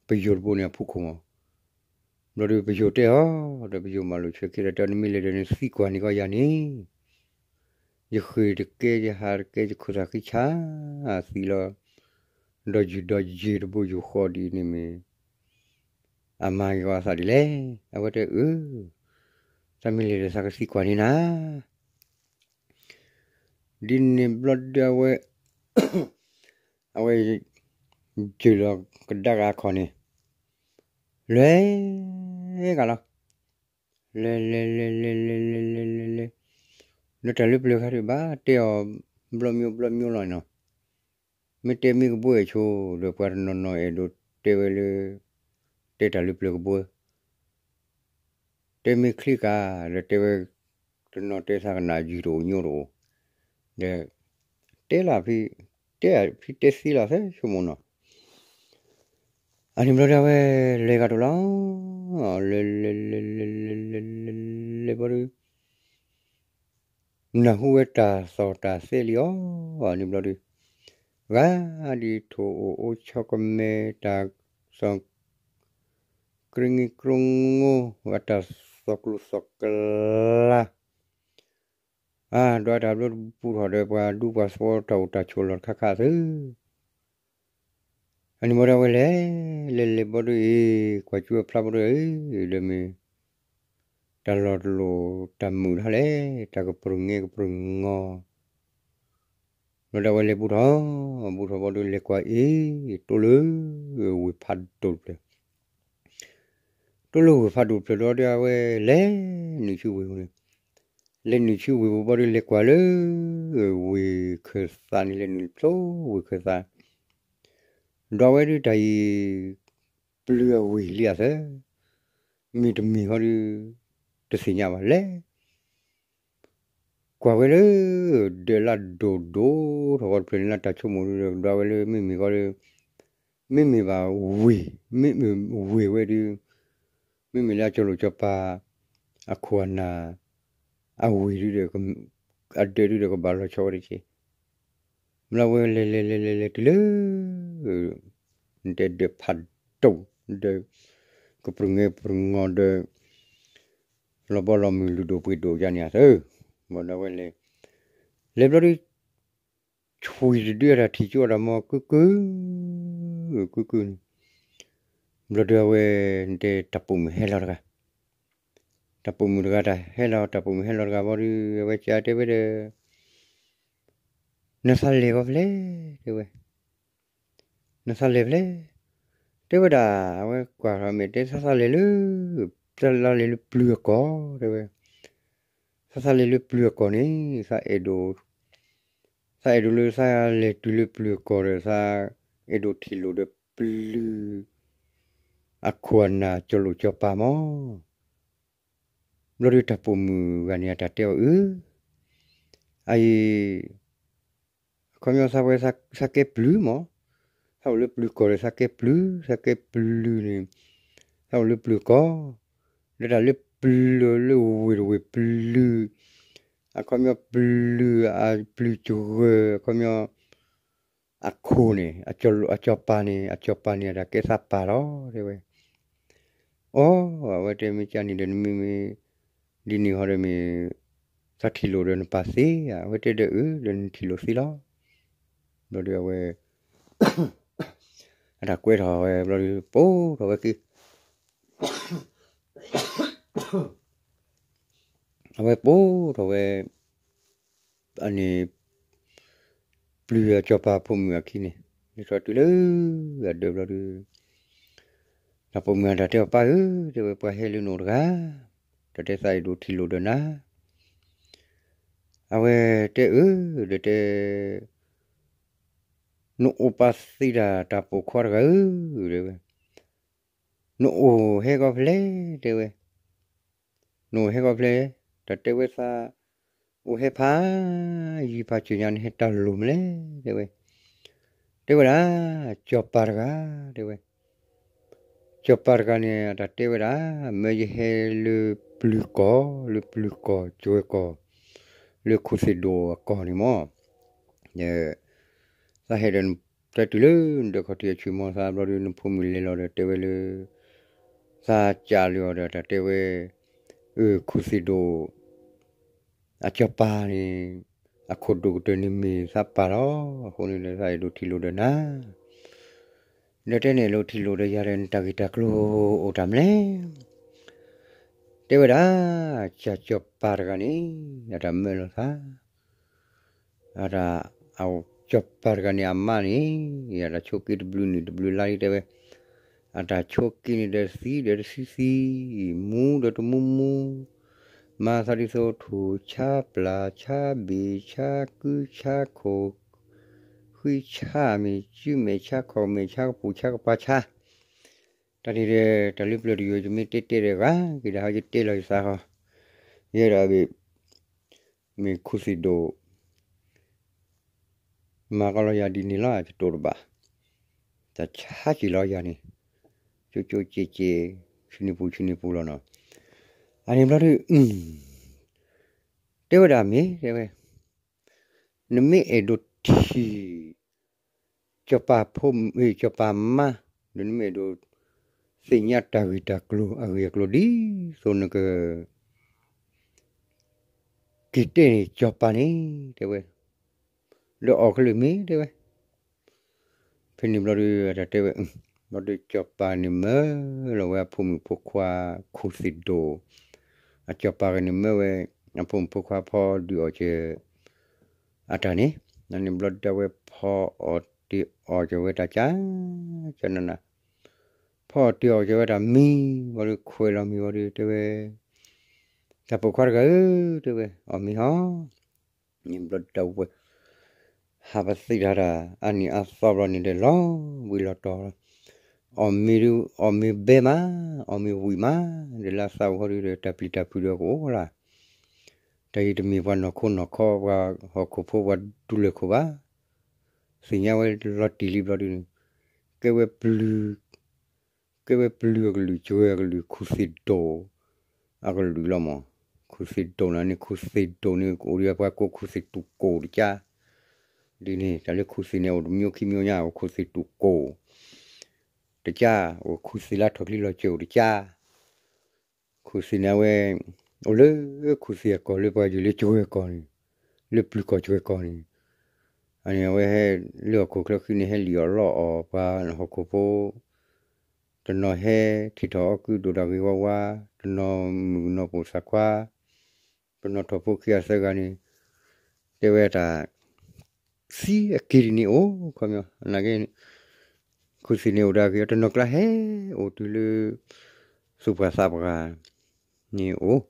ပယိၤတဘိန့ၣ်အဖူခိၣ်မး. ဘျီဒုးပယိၤတဲအီၤ, ဒီးပယိၤမၤလိာ်ဆၢက့ၤဒီးတဲ နမ့ၢ်လဲၤဒီးနသံကွၢ်န့ၢ်ကီယၤန့ၣ်, ယဃ့ၢ်တကဲ ယဟါတကဲ ယခိၣ်သးဃံဆါသံလီၤ, ဒီးယုၢ်ဒီးယ့ၢ်တဘိယူၢ်ဃီဒ်န့ၣ်မ့ၢ် အမၤက့ၤကီသးဒ်လဲၣ်. အဝဲတဲအၢ, သးမ့ၢ်လဲၤဒီးသးကသံကွၢ်န့ၢ်နၤ ဒ်န့ၣ်ဘျီဒုးအဝဲ, အဝဲ ယုၢ်လီၤကဒါက့ၤအခီၣ်န့ၣ်, လဲၤကလီၤ, လဲၤလဲၤလဲၤလဲၤလဲၤလဲၤလဲၤလဲၤ, ဒီးတၢ်လၢပျၢၤခါဒုးဘၣ်တဲအီၤ ဘျီမံၤဘျီမံၤလီၤနီၤ, မ့ၢ်တဲမ့ၢ်ကဘှဲအဆိ ဒီးပှၤတနီၤနီၤအဲၣ်ဒိးတဲဝဲလၢ တဲတၢ်လၢပျၢၤကဘှဲ တဲမ့ၢ်ချံကၤ ဒီးတဲဝဲ, တနီၤတဲသးကနၣ်ယုၢ်တအိၣ်ညိတအိၣ်, ဒီး တဲလီၤဖဲ, တဲဖဲတဲသ့လီၤသဲဆိကမိၣ်နီၤ, အန့ၣ်ဘျီဒၣ်ဝဲလဲၤဂၤတလီၤ, လဲၤလဲၤလဲၤလဲၤလဲၤလဲၤလဲၤလဲၤဘျီဒုး နၢ်ဟူဝဲတၢ်သီၣ်တၢ်သဲလံအီၤ, အန့ၣ်ဘျီဒုး ဂၤဒ်ထိၣ်အိၣ်အိၣ်ဆီကမဲ တၢ်သီၣ် ကြိင့ကြိငိ ဂၤတၢ်သီၣ်ကျိၣ်သီၣ်ကလၤ, အဒွးတၢ်ဘျီတပူၤထီၣ်ဒီးပှၤဒူပှၤသဝီတၢ်အိၣ်တၢ်ဆိးလီၢ်တခါခါသ့ အန့ၣ်ဘျီဒၣ်ဝဲလဲၤ, လဲၤလဲၤဘျီဒုးအံၤ ကွၢ်ကၠူအဖျါဘျီဒုးအံၤ ဒီးမ့ၢ် တၢ်လီၢ်တလီၢ်တၢ်မုာ်တဟါလဲၣ်, တၢ်ကပြုၢ်ငဲကပြုၢ်ငီ ဘျီဒၣ်ဝဲလဲၤဘူးထီၣ်, ဘူးထီၣ်ဘျီဒုးလဲၤကွၢ်အံၤ တိၢ်လၢ ဝ့ၢ်ဖးဒိၣ်တဖျၢၣ်, တိၢ်လၢဝ့ၢ်ဖးဒိၣ်တဖျၢၣ်ဒီးဒုးအဝဲလဲၤနုာ်ဆူဝ့ၢ်ပူၤန့ၣ်, လဲၤနုာ်ဆူဝ့ၢ်ပူၤဘီဒီး လဲၤကွၢ်လၢ ဝ့ၢ်ခၢၣ်သးန့ၣ် လဲၤနုာ်ဖျိဝ့ၢ်ခၢၣ်သး, ဒွးဝဲဒုးတၢ်အံၤ ပျုၤအဝ့ၢ်လံအသၢ, မ့ၢ်တမ့ၢ်ဃီဒီး တသ့ၣ်ညါဘၣ်လဲၣ်. ကွၢ်ဝဲလၢ ဒၢးလၢဒိၣ်ဒိၣ်ထီၣ်ဃီတဖျၢၣ်န့ၣ် လၢတၢ်ဆိကမိၣ်ဒုးဒီး ကဒွးဝဲလၢ မ့မ့ၢ်ဃီဒီး မ့မ့ၢ်ဘၣ်ဝ့ၢ်, မ့မ့ၢ်ဝ့ၢ်ဝဲဒုး မ့မ့ၢ်လၢအကၠီၤလိာ်ကၠီၤပၤ အခိၣ်အနၢ် အဝ့ၢ်ဒုးဒီး အဒၢးဒုးဒီး ကဘၣ်လီၤဆီဝဲတက့ၢ်. မ့ၢ်လၢဝဲလဲၤလဲၤလဲၤလဲၤလဲၤတုၤလၢ နတဲဒၢးဖးဒိၣ်, ဒၢးကပြုၢ်ငဲပြုၢ်ငီၤဒီး လီၤဘီလီၤမုၢ်လုၢ်ဒိၣ်ပှ့ၤဒိၣ်ယါန့ၣ်အသၢ, မ့ၢ်ဒီးဝဲလဲၤ, လဲၤဘျီဒုး ဆွံတဒုအတၢ်ထံၣ်ကၠိအတၢ်မၤကုကု, ကုကုန့ၣ်, ဘျီဒုးအဝဲ နတဲတၢ်ပိာ်မုၣ်ဟဲလီၤတဂၤ, တၢ်ပိာ်မုၣ်တဂၤတၢ်ဟဲလီၤ, တၢ်ပိာ်မုၣ်ဟဲလီၤတဂၤဘီဒီး အဝဲကတဲဝဲဒီး နသးလဲၤဂီၤဖဲလဲၣ်, တဲဝဲ, နသးလဲၤဖဲလဲၣ်, တဲဝဲဒၣ်, အဝဲကွၢ်ထီၣ်မ့ၢ်တဲ သးသးလဲၤလၢ, သးလဲၤလၢပျုၤအကီၢ်, တဲဝဲ, သးသးလဲၤလၢပျုၤအကီၢ်န့ၣ် သးအဲၣ်ဒိး, သးအဲၣ်ဒိးလၢသးလဲၤတုၤလၢပျုၤအကီၢ်ဒီး သးအဲၣ်ဒိးထံၣ်လိာ်ဒီးပျုၤ အခိၣ်အနၢ် ကၠီၤလိာ်ကၠီၤပၤမး. ဘျီဒီးတၢ်ပိာ်မုၣ်ဂၤန့ၣ်အတၢ်တဲအီၤအၢ, အအံၤ အခီပညီသးဝဲ သးကဲပျုၤမး, သးအိၣ်လၢပျုၤကီၢ်ဒီး သးကဲပျုၤ, သးကဲပျုၤန့ၣ် သးအိၣ်လၢပျုၤကီၢ်, ဒီးတၢ်လၢပျုၤလၢဝ့ၢ်တဝ့ၢ်ပျုၤ, အခီပညီပျုၤ, အပျုၤစှၢၤ အခီပညီ အခိၣ်န့ၣ် အကၠီၤပၤန့ၣ် အကၠီၤပၤန့ၣ် အတၢ်ကဲသးပာ်လီၤ တဲဝဲ. အိ အဝဲတဲမ့ၢ်ကန့ၣ်ဒီး နမ့ၢ်မ့ၢ် ဒ်န့ၣ်ဃီဒီးမ့ၢ် သးထံၣ်လိာ်ဒီးနပာ်သ့ဧါ, အဝဲတဲဒီးအၢ ဒီးနထံၣ်လိာ်သ့လီၤ. ဘျီဒီးအဝဲ အတၢ်ကွဲထီၣ်ဝဲ ဘျီဒီး ပိာ်ထီၣ်ဝဲက့ၤ အဝဲပိာ်ထီၣ်ဝဲ အန့ၣ် ပျုၤအကၠီၤပၤဖိမုၣ်အခံန့ၣ် လဲၤထီၣ်တုၤလၢ အဒၢးဘျီဒီး တၢ်ပိာ်မုၣ်အတၢ်တဲအီၤ ပၢ်ဧၢ, တဲဝဲ ပှၤဟဲလၢနအိၣ်တဂၤ, တၢ်တဲသးအဲၣ်ဒိးထံၣ်လိာ်ဒီးနၤ, အဝဲတဲအၢ, ဒီးတဲ နအိၣ်ပာ်သံတၢ် တၢ်ပိာ်ခွါတဂၤဧၢ, တဲဝဲ, နအိၣ်ဟဲဂီၤဖဲလဲၣ်, တဲဝဲ, နအိၣ်ဟဲဂီၤဖဲလဲၣ်, တၢ်တဲဝဲသး အိၣ်ဟဲဖးယံၤဖးစၢၤညါ နဟဲတၢ်လိၣ်မလဲၣ်, တဲဝဲ, တဲဝဲဒၣ် ကၠီၤပၤတဂၤ, တဲဝဲ ကၠီၤပၤတဂၤန့ၣ် တၢ်တဲဝဲဒၣ် မၢယဟဲလၢပျုၤကီၢ် လၢပျုၤကီၢ်ကၠီၤကီၢ် လၢခူသ့ၣ်ဒိၣ်အကီၢ်န့ၣ်မး, သးဟဲဒီး တၢ်တုၤလၢနဒၢးခီၣ်ထံးအဆံးမီၤသးဘျီဒီး နဖိမုၣ်လဲၤလီၤဒီးတဲဝဲလၢ သးကးလၢအီၤဒီး တၢ်တဲဝဲ အၢ ခူသ့ၣ်ဒိၣ် အကၠီၤပၤန့ၣ် အခိၣ်ဒိၣ်ကတၢၢ်န့ၣ်မ့ၢ်သးပာ်လီၤ. အဃိန့ၣ်ဒီး သးအဲၣ်ဒိးထံၣ်လိာ်ဒီးနၤ, ဒီးတဲန့ၣ် အဲၣ်ဒိးထံၣ်လိာ်ဒီးယၤဒီး နတၢ်ဂ့ၢ်တၢ်ကျိၤအိၣ်တၢ်မနုၤလဲၣ်, တဲဝဲဒၣ် ကၠီၤပၤတဂၤန့ၣ် အတၢ်မၢလီၤသး အတၢ် ကၠီၤပၤတဂၤန့ၣ် အမါန့ၣ် အတၢ်ဆိးက့တဘျုးနံၣ်တဘျုးလါလံ တဲဝဲ, အတၢ်ဆိးက့န့ၣ်ဒီးသံဒီးတသံသံ, မူဒီးတမူမူ, မၤသးဒ်သိး ထိၣ်ဆါပျၢ်ဆါဘ့ၣ်ဆါကုဆါခိၣ်, ဃံဆါမ့ၢ်စုမဲာ်ဆါခီၣ်မဲာ်ဆါကပူၤဆါကပၤဆါ, တၢ်န့ၣ်ဒီး တၢ်လၢပျၢၤတယိာ် ယမ့ၢ်တဲတဲဒီးဂၤက့ၤဒီး ယတဲလီၤယသးဃီ, ယဲဒၣ် မ့ၢ်ခူသ့ၣ်ဒိၣ် မၤကီလီၤယၤဒ်န့ၣ်လီၤ ယတိၢ်တဘၣ်, တၢ်ဆါက့ၤလီၤယၤန့ၣ် ကၠိကၠိကၠ့ကၠ့, ဆူန့ၣ်ပူၤဆူန့ၣ်ပူၤလီၤနီၤ, အန့ၣ်ဘျီဒုး တဲဝဲဒၣ်မ့ၢ် တဲဝဲ နမ့ၢ်အဲၣ်ဒိးထံၣ် ကၠီၤပၤဖိ, ကၠီၤပၤမါ, ဒီးနမ့ၢ်အဲၣ်ဒိး သ့ၣ်ညါတၢ်ဂ့ၢ်တၢ်ကျိၤ အဂ့ၢ်အကျိၤဒ်သိးနက က့ၤတဲန့ၣ် ကၠီၤပၤန့ၣ် တဲဝဲ, ဒီးအီၣ်ကလုၢ်မ့ၢ် တဲဝဲ, ဖဲန့ၣ်ဘျီဒီး အတၢ်တဲဝဲ, ဘျီဒီး ကၠီၤပၤန့ၣ်မၢလီၤဝဲအဖိမုၣ်ဖိခွါ ခူသ့ၣ်ဒိၣ်, အကၠီၤပၤဂၤန့ၣ်မၢဝဲ အဖိမုၣ်ဖိခွါဖီဒုးအီၣ်ကၢ အတၢ်န့ၣ်, န့ၣ်ဘျီဒီးအဝဲဖီအီၣ်တ့ၢ်အီၣ်ကၢဝဲတၢ်ကၠၢ်ကၠၢ်နးနး, ဖီအီၣ်တ့ၢ်အီၣ်ကၢဝဲတၢ်မံၤဘျီဒီး ခွဲးလီၤမံၤဘျီဒီး တဲဝဲ တၢ်ပိာ်ခွါတဂၤဧၢ, တဲဝဲ, အီၣ်မ့ၤဟီ, န့ၣ်ဘျီဒုးတၢ်အိၣ်ပှဲၤ ဟးပသ့ၣ်တၢ်တၢ် အါနံၤအါသီဘျီန့ၣ်ဒီး လီၤဘှံးလီၤတီၤလီၤ, အီၣ်မ့ၤဒုး အီၣ်မ့ၤဘဲမး, အီၣ်မ့ၤဝံၤမး, ဒီးလၢအသးအိၣ်ဃီဒုးဒီး တၢ်ပျံၤတၢ်ဖုးဒီးကအိၣ်လၢ်, တၢ်အံၤတမ့ၢ်ပှၤနီၢ်ခိနီၢ်ခီ ပှၤဟီၣ်ခိၣ်ဖိ ပှၤဒူလဲၢ်ခိၣ်ဘၣ်, သ့ၣ်ညါဝဲလီၤတံၢ်လံဘျီဒုးန့ၣ်, ကဲဝဲပျုၤ ကဲဝဲပျုၤအကလုာ် ကၠွဲၤအကလုာ် ခူၣ်သ့ၣ်ဒိၣ်အကလုာ်လီၤမး, ခူၣ်သ့ၣ်ဒိၣ်န့ၣ် ခူၣ်သ့ၣ်ဒိၣ်န့ၣ် ကအိၣ်ဒံးပှၤကိးခူၣ်သ့ၣ်တူၢ်ကိၢ်တကၢ်, ဒ်န့ၣ် တၢ်လၢခူၣ်သ့ၣ်န့ၣ် အိၣ်တမံၤခံမံၤညါ အိၣ်ခူၣ်သ့ၣ်တူၢ်ကိၢ်တကၢ်, အိၣ်ခူၣ်သ့ၣ်လၢထီၣ်ချံလီၤစၢၤအိၣ်တကၢ် ခူၣ်သ့ၣ်န့ၣ်အဝဲ အိၣ်လၢခူၣ်သ့ၣ်အကီၢ် လၢပှၤယုၢ်လၢကၠွဲၤကီၢ်န့ၣ်, လၢပျုၤကီၢ်ကၠွဲၤကီၢ်န့ၣ်, အန့ၣ်အဝဲဟဲလၢဟီၣ်ခိၣ်ချၢဃံန့ၣ် ဟဲလံၣ်အီၣ်လီအီၣ်ပှၤဟီၣ်ခိၣ်ဖိ, တနီၤဟဲထံၣ်ထီၣ်အီၣ်ကုဒိၣ်တၢ်ဂ့ၤဝါဝါ, တနီၤမုၣ်ကနီၤပိာ်သးခွါ, တနီၤထီၣ်ဖိခံဂၤသၢဂၤန့ၣ်, တဲဝဲတၢ် သံအက့ၤဒ်န့ၣ်အိၣ်, ခီပညီ နာ်က့ ခူၣ်သ့ၣ်န့ၣ်အိၣ်ဒီးက့ၤ တနီၤကျါဟဲအိၣ်တုၤလၢ သူၣ်ပှၢ်သးပှၢ်န့ၣ်အိၣ်,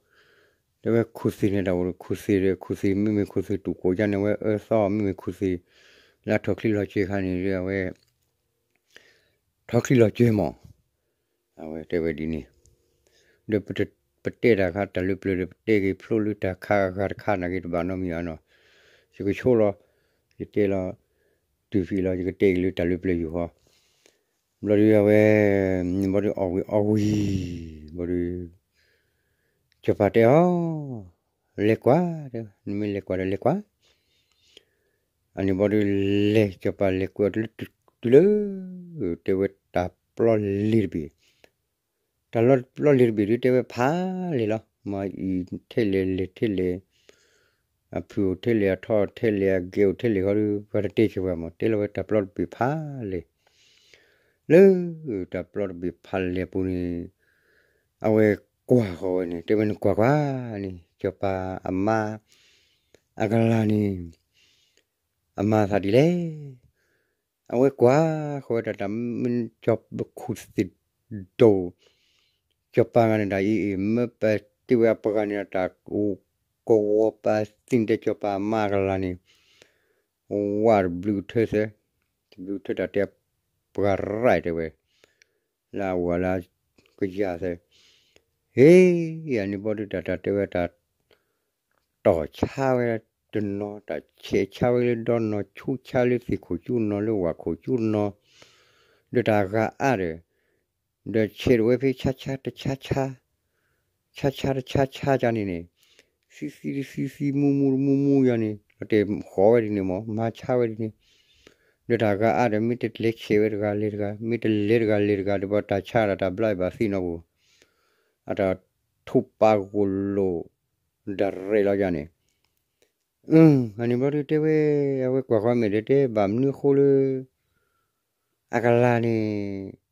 တဲဝဲခူၣ်သ့ၣ်န့ၣ်တၢ်အိၣ် ခူၣ်သ့ၣ်ဒီး ခူၣ်သ့ၣ်မ့မ့ၢ်ခူၣ်သ့ၣ်တူၢ်ကိၢ်ယါန့ၣ် အဝဲအၢသီ မ့မ့ၢ်ခူၣ်သ့ၣ် လၢအထီၣ်ချံလီၤစၢၤခါန့ၣ်ဒီး အဝဲ ထီၣ်ချံလီၤစၢၤမး, အဝဲတဲဝဲဒ်န့ၣ်, ဒီးပတဲတၢ်ခါ တၢ်လၢပျၢၤဒီး ပတဲက့ၤဖျိလၢတၢ်ခါအဂၤတခါ နာ်က့တဘၣ်နီတမံၤအါနီၤ, ယကဆိလီၤ, ယတဲလီၤ, တုၤဖံးလီၤ ယကတဲက့ၤလၢတၢ်လၢပျၢၤယိၤဟီ, ဘျီဒုးအဝဲ ဘျီဒုးအီၣ်ဝံၤအီၣ်ဝံၤ, ဘျီဒုး စီၤပၤတဲအီၤ, လဲၤကွၢ်, နမ့ၢ်လဲၤကွၢ်ဒီးလဲၤကွၢ် အန့ၣ်ဘျီဒုး လဲၤစီၤပၤလဲၤကွၢ်တုၤလၢ တဲဝဲတၢ်ပျီလ့ၤတဘ့ၣ်, တၢ်ပျီလ့ၤတဘ့ၣ်ဒုး တဲဝဲဖးလဲၢ်လီၤ, မၤအံၤထဲလဲၣ်လဲၣ်ထဲလဲၣ်, အဖုၣ်အိၣ်ထဲလဲၣ် အထီထဲလဲၣ် အဂဲၤအိၣ်ထဲလဲၣ်ဃီဒီး ပှၤတတဲဆၢပှၤမး တဲလီၤဝဲတၢ်ပျီတဘ့ၣ်ဖးလဲၢ်, လၢတၢ်ပျီတဘ့ၣ်ဖးလဲၢ်ပူၤန့ၣ် အဝဲကွၢ်ဃီၤဝဲန့ၣ် တဲဝဲနကွၢ်ကွၢ်န့ၣ် စီၤပၤအမါ အကလၤန့ၣ် အမၤသးဒ်လဲၣ်. အဝဲကွၢ်ဃီၤဝဲတၢ်တၢ်မ့ၢ် ခူၣ်သ့ၣ်ဒိၣ် စီၤပၤဂၤန့ၣ်တၢ်အံၤ မ့ၢ်ပတဲဝဲအပှၤဂၤန့ၣ် တၢ်အိၣ်ကဝီၤပာ်သံန့ၣ် တဲစီၤပၤအမါအကလၤန့ၣ် ဝါတဘျုးကထၢသၢ, တဘျုးကထၢတၢ်တဲပှၤရၢ်တဲဝဲ လၢအဝၤလၢကယၤသၢ, ဟ့ၣ် အန့ၣ်ဘီဒုးတၢ်တၢ်တဲဝဲတၢ် တီၢ်ဆါဝဲတနီၤ တၢ်ဆဲးဆါဝဲလၢဒီနီၤ ဆူၣ်ဆါလၢသ့ၣ်ခိၣ်ကၠူနီၤ လၢဝၣ်ခိၣ်ကၠူနီၤ, ဒီးတၢ်ဂၤအါဒီး ဒီးဆဲးတဝဲဖဲဆါဆါတဆါဆါ ဆါဆါတဆါဆါယါန့ၣ်န့ၣ်, သံသံတသံသံ မူမူတမူမူယါန့ၣ် လီၤတဲာ်ဃီၤဝဲဒ်န့ၣ်မး မၤဆါဝဲဒ်န့ၣ်, ဒီးတၢ်ဂၤအါဒီး မ့ၢ်တလဲၤဆဲးဝဲတဂၤလဲၤတဂၤ မ့ၢ်တလဲၤတဂၤလဲၤတဂၤ ဒီးဘၣ်တၢ်ဆါတၢ်တၢ်ဘျါအံၤဘၣ်သ့ၣ်နီၣ်ပူၤ, အတၢ်ထူးပာ်ဂိၢ်လိာ် ဒၣ်ရဲၣ်လီၤယါန့ၣ် အန့ၣ်ဘျီဒုးတဲဝဲ အဝဲကွၢ်ဃီၤမဲာ်ဒီးတဲ ဘၣ်မနုၤအဃိလၢ အကလၤန့ၣ်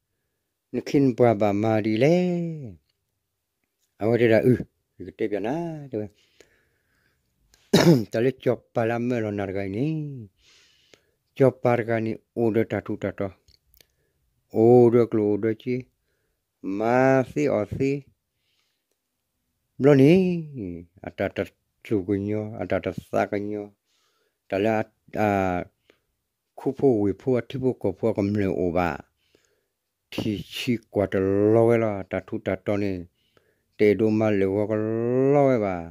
နခ့နပှၤဘၣ်မၤဒ်လဲၣ်. အဝဲတဲဒၣ်အု ယကတဲပျးနၤ တဲဝဲ တၢ်လၢစီၤပၤလၢအမၢလီၤနၤတဂၤအံၤန့ၣ် စီၤပၤတဂၤန့ၣ် အိၣ်ဒီးတၢ်ထူးတၢ်တီၤ အိၣ်ဒီးကျိၣ်အိၣ်ဒီးစ့ မၤသ့အီၣ်သ့ ဘျီန့ၣ် အတၢ်တသူၣ်ကညီၤ အတၢ်တသးကညီၤ တၢ်လၢ ခူဖိဝ့ၢ်ဖိအထံဖိကီၢ်ဖိအကမျၢၢ်အိၣ်ဘၣ် ထံၣ်ဆံးကွၢ်တလီၤဝဲလီၤ. တၢ်ထူးတၢ်တီၤန့ၣ် တအဲၣ်ဒိးမၤလၢာ်ဂီၤကလီဝဲဘၣ်.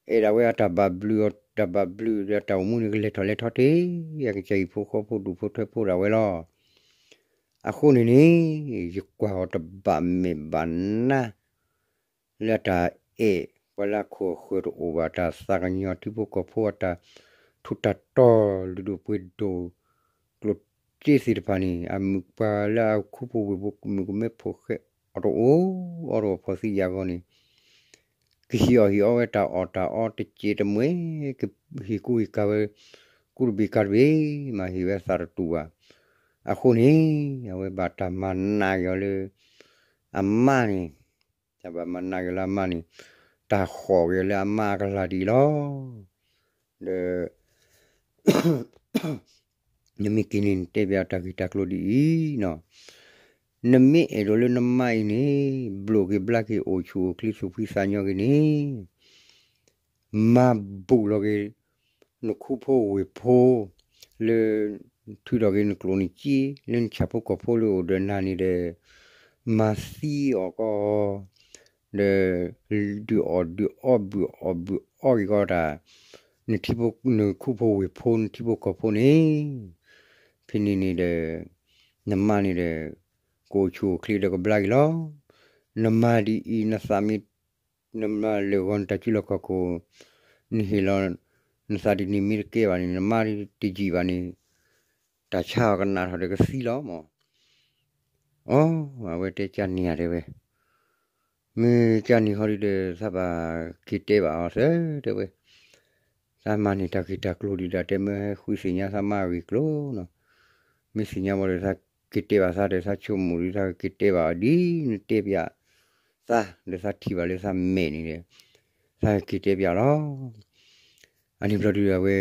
အဲၣ်ဒၣ်ဝဲအတၢ်ဘၣ်ဘျုး တၢ်ဘၣ်ဘျုးဒီးတၢ်အိၣ်မူန့ၣ် ကလဲၤထီၣ်လဲၤထီတ့ၢ် အကစၢ်ဟံၣ်ဖိဃီဖိဒူၣ်ဖိထၢဖိဒၣ်ဝဲလီၤ. အဃိန့ၣ်န့ၣ် ယကွၢ်အီၤတဘၣ်မဲာ်ဘၣ်နါ လၢအတၢ်အဲၣ်ပှၤလၢအခိၣ်အဃၢၤတအိၣ်ဘၣ် တၢ်သးကညီၤထံဖိကီၢ်ဖိအတၢ်ထူးတၢ်တီၤ လုၢ်ဒိၣ်ပှ့ၤဒိၣ် ကျိၣ်စ့သ့ၣ်တဖၣ်န့ၣ် အမုၣ်ပှၤလၢအခူဖိဝ့ၢ်ဖိ မုၣ်ကမဲဖိဃဲ အီၣ်တအိၣ် အီၣ်တအိၣ်ဖီၣ်သံယာ်ဂီၤန့ၣ် ကဟံးအီၣ်ဟံးအီဝဲတၢ်အီၣ်တၢ်အီတစဲးတမှဲၤ ကဟ့ၣ်ကူဟ့ၣ်ကၤဝဲ ကူတဘ့ၣ်ကၤတဘ့ၣ် မၤဟ့ၣ်ဝဲသးတတူာ်ဘၣ်. အဃိန့ၣ် အဝဲဘၣ်တၢ်မၤနးက့ၤအီၤလၢ အမါန့ၣ် တၢ်ဘၣ်မၤနးက့ၤလၢအမါန့ၣ် တၢ်ဃီၣ်က့ၤလၢအမါအကလၤဒ်အံၤလီၤ. ဒီး နမ့ၢ်က့ၤန့ၣ် နတဲဘၣ်တၢ်ဂ့ၢ်တၢ်ကျိၤဒ်အံၤနီၤ, နမ့ၢ်အဲၣ်ဒိးလၢနမါအံၤန့ၣ် ဘျိၣ်က့ၤဘျါက့ၤ အိၣ်ဆူၣ်အိၣ်ချ့သူၣ်ဖှံသးညီက့ၤန့ၣ် မၤဘူၣ်လီၤက့ၤ နခူဖိဝ့ၢ်ဖိ လၢ ထုးထီၣ်က့ၤနကျိၣ်နစ့ လၢနဆၣ်ဖိကီၢ်ဖိလၢအိၣ်ဒီးနၤန့ၣ်ဒီး မၤသံအီၣ်ကီး ဒီး ဒုးအီၣ်ဒုးအီဘုၣ်အီၣ်ဘုၣ်အီက့ၤကီးတၢ် နခူဖိဝ့ၢ်ဖိ နထံဖိကီၢ်ဖိန့ၣ် ဖဲန့ၣ်န့ၣ်ဒီး နမါန့ၣ်ဒီး ကအိၣ်ဆူၣ်အိၣ်ချ့ဒီးကဘျါက့ၤလီၤ. နမၤဒ်အံၤ နသးမ့ၢ် နမၤလၢာ်ဂီၤနတၢ်စုလီၢ်ခီၣ်ခိၣ် နဟ့ၣ်လီၤ နသးဒ်န့ၣ်မ့ၢ်တကဲဘၣ်န့ၣ် နမါတယံာ်ဘၣ်န့ၣ် တၢ်ဆါအီၤကနၣ်ထီၣ်ဒီးကသံလီၤမး. အိ အဝဲတဲကၢ်နံၤဧါတဲဝဲ, မ့ၢ်ကၢ်နံၤဟီဒုဒီး သးဘၣ်က့ၤတဲဘၣ်အီၤသၢတဲဝဲ, သးမၤန့ၢ်တၢ်ဂ့ၢ်တၢ်ကျိၤဒုဒီး တဲမ့ၢ်ဟဲဃုသ့ၣ်ညါသးမါအဂ့ၢ်ကျိၤနီၤ, မ့ၢ်သ့ၣ်ညါဝံၤဒီး သးက့ၤတဲဘၣ်သးဒီး သးဆိကမိၣ်ဒု သးက့ၤတဲဘၣ်အီၤဒ်နတဲပျးသး ဒီးသးထံၣ်ဘၣ်လၢသးမဲာ်န့ၣ်ဒီး သးက့ၤတဲပျးလီၤ. အန့ၣ်ဘျီဒု အဝဲ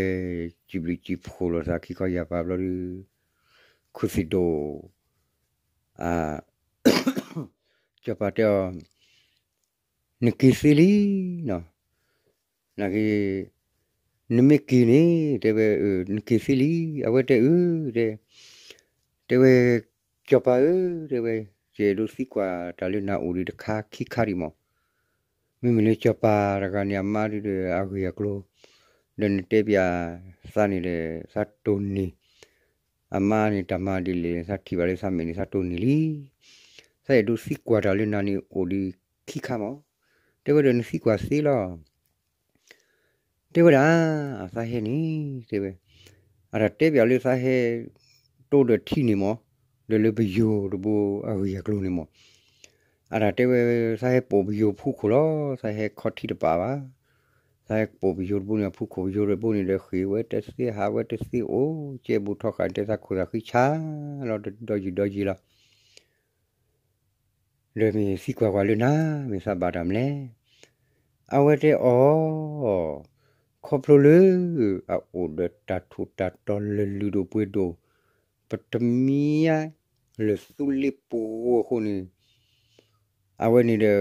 စံးဘျုးစံးဖှိၣ်လိာ်သးခံခီယၢ်ပၤဘျီဒု ခူသ့ၣ်ဒိၣ် အ စီၤပၤတဲအီၤ, နက့ၤသ့လံနီၤ, နက့ၤ, နမ့ၢ်က့ၤန့ၣ် တဲဝဲ, နက့ၤသ့လံ, အဝဲတဲအု, တဲ, တဲဝဲ, စီၤပၤဧၢ, တဲဝဲ, ယအဲၣ်ဒိးသံကွၢ်တၢ်လၢနၤအိၣ်ဒံးတခါခံခါဒံးမး, မ့မ့ၢ်လၢစီၤပၤတဂၤန့ၣ် အမါဒုဒီးအဂ့ၢ်အကျိၤ, ဒီးနတဲပျးသးန့ၣ်ဒီး သးတိၢ်န့ၢ် အမါန့ၣ်တၢ်မၤဒ်လဲၣ် သးထံၣ်ဘၣ်လၢသးမဲာ်န့ၣ် သးတိၢ်န့ၢ်လံ. သးအဲၣ်ဒိးသံကွၢ်တၢ်လၢနၤန့ၣ်အိၣ်ဒံးခံခါမး, တဲဝဲဒီးနသံကွၢ်သ့လီၤ. တဲဝဲဒၣ်, အသးဟဲန့ၣ်, တဲဝဲ, အတၢ်တဲပျးလၢသးဟဲ တိဒီးထံန့ၣ်မး, ဒီးလၢပယိၤတဘိအဂ့ၢ်အကျိၤန့ၣ်မး, အတၢ်တဲဝဲ သးဟဲပိာ်ပယိၤဖူခိၣ်လီၤ, သးဟဲခီထံတပာ်ဘၣ်, သးဟဲပိာ်ပယိၤတဘိန့ၣ် အဖူခိၣ်ပယိၤတဘိန့ၣ်ဒီး ဃ့ၢ်ဝဲတသ့ ဟးဝဲတသ့ အိၣ်ကဲဘူးထီဃာ် တဲသးခိၣ်သးဃံဆါလီၤ ဒီယံာ်ဒီယံာ်လီၤ. ဒီးမ့ၢ်သံကွၢ်ကွၢ်လၢနၤ မ့ၢ်သးဘၣ်တၢ်မနုၤလဲၣ်. အဝဲတဲအီၤ, ခီဖျိလၢ အအိၣ်ဒီးတၢ်ထူးတၢ်တီၤလၢာ်လုၢ်ဒိၣ်ပှ့ၤဒိၣ်, ပတမံၤညါလၢာ်သူလ့ပူၤအဃိန့ၣ်, အဝဲန့ၣ်ဒီး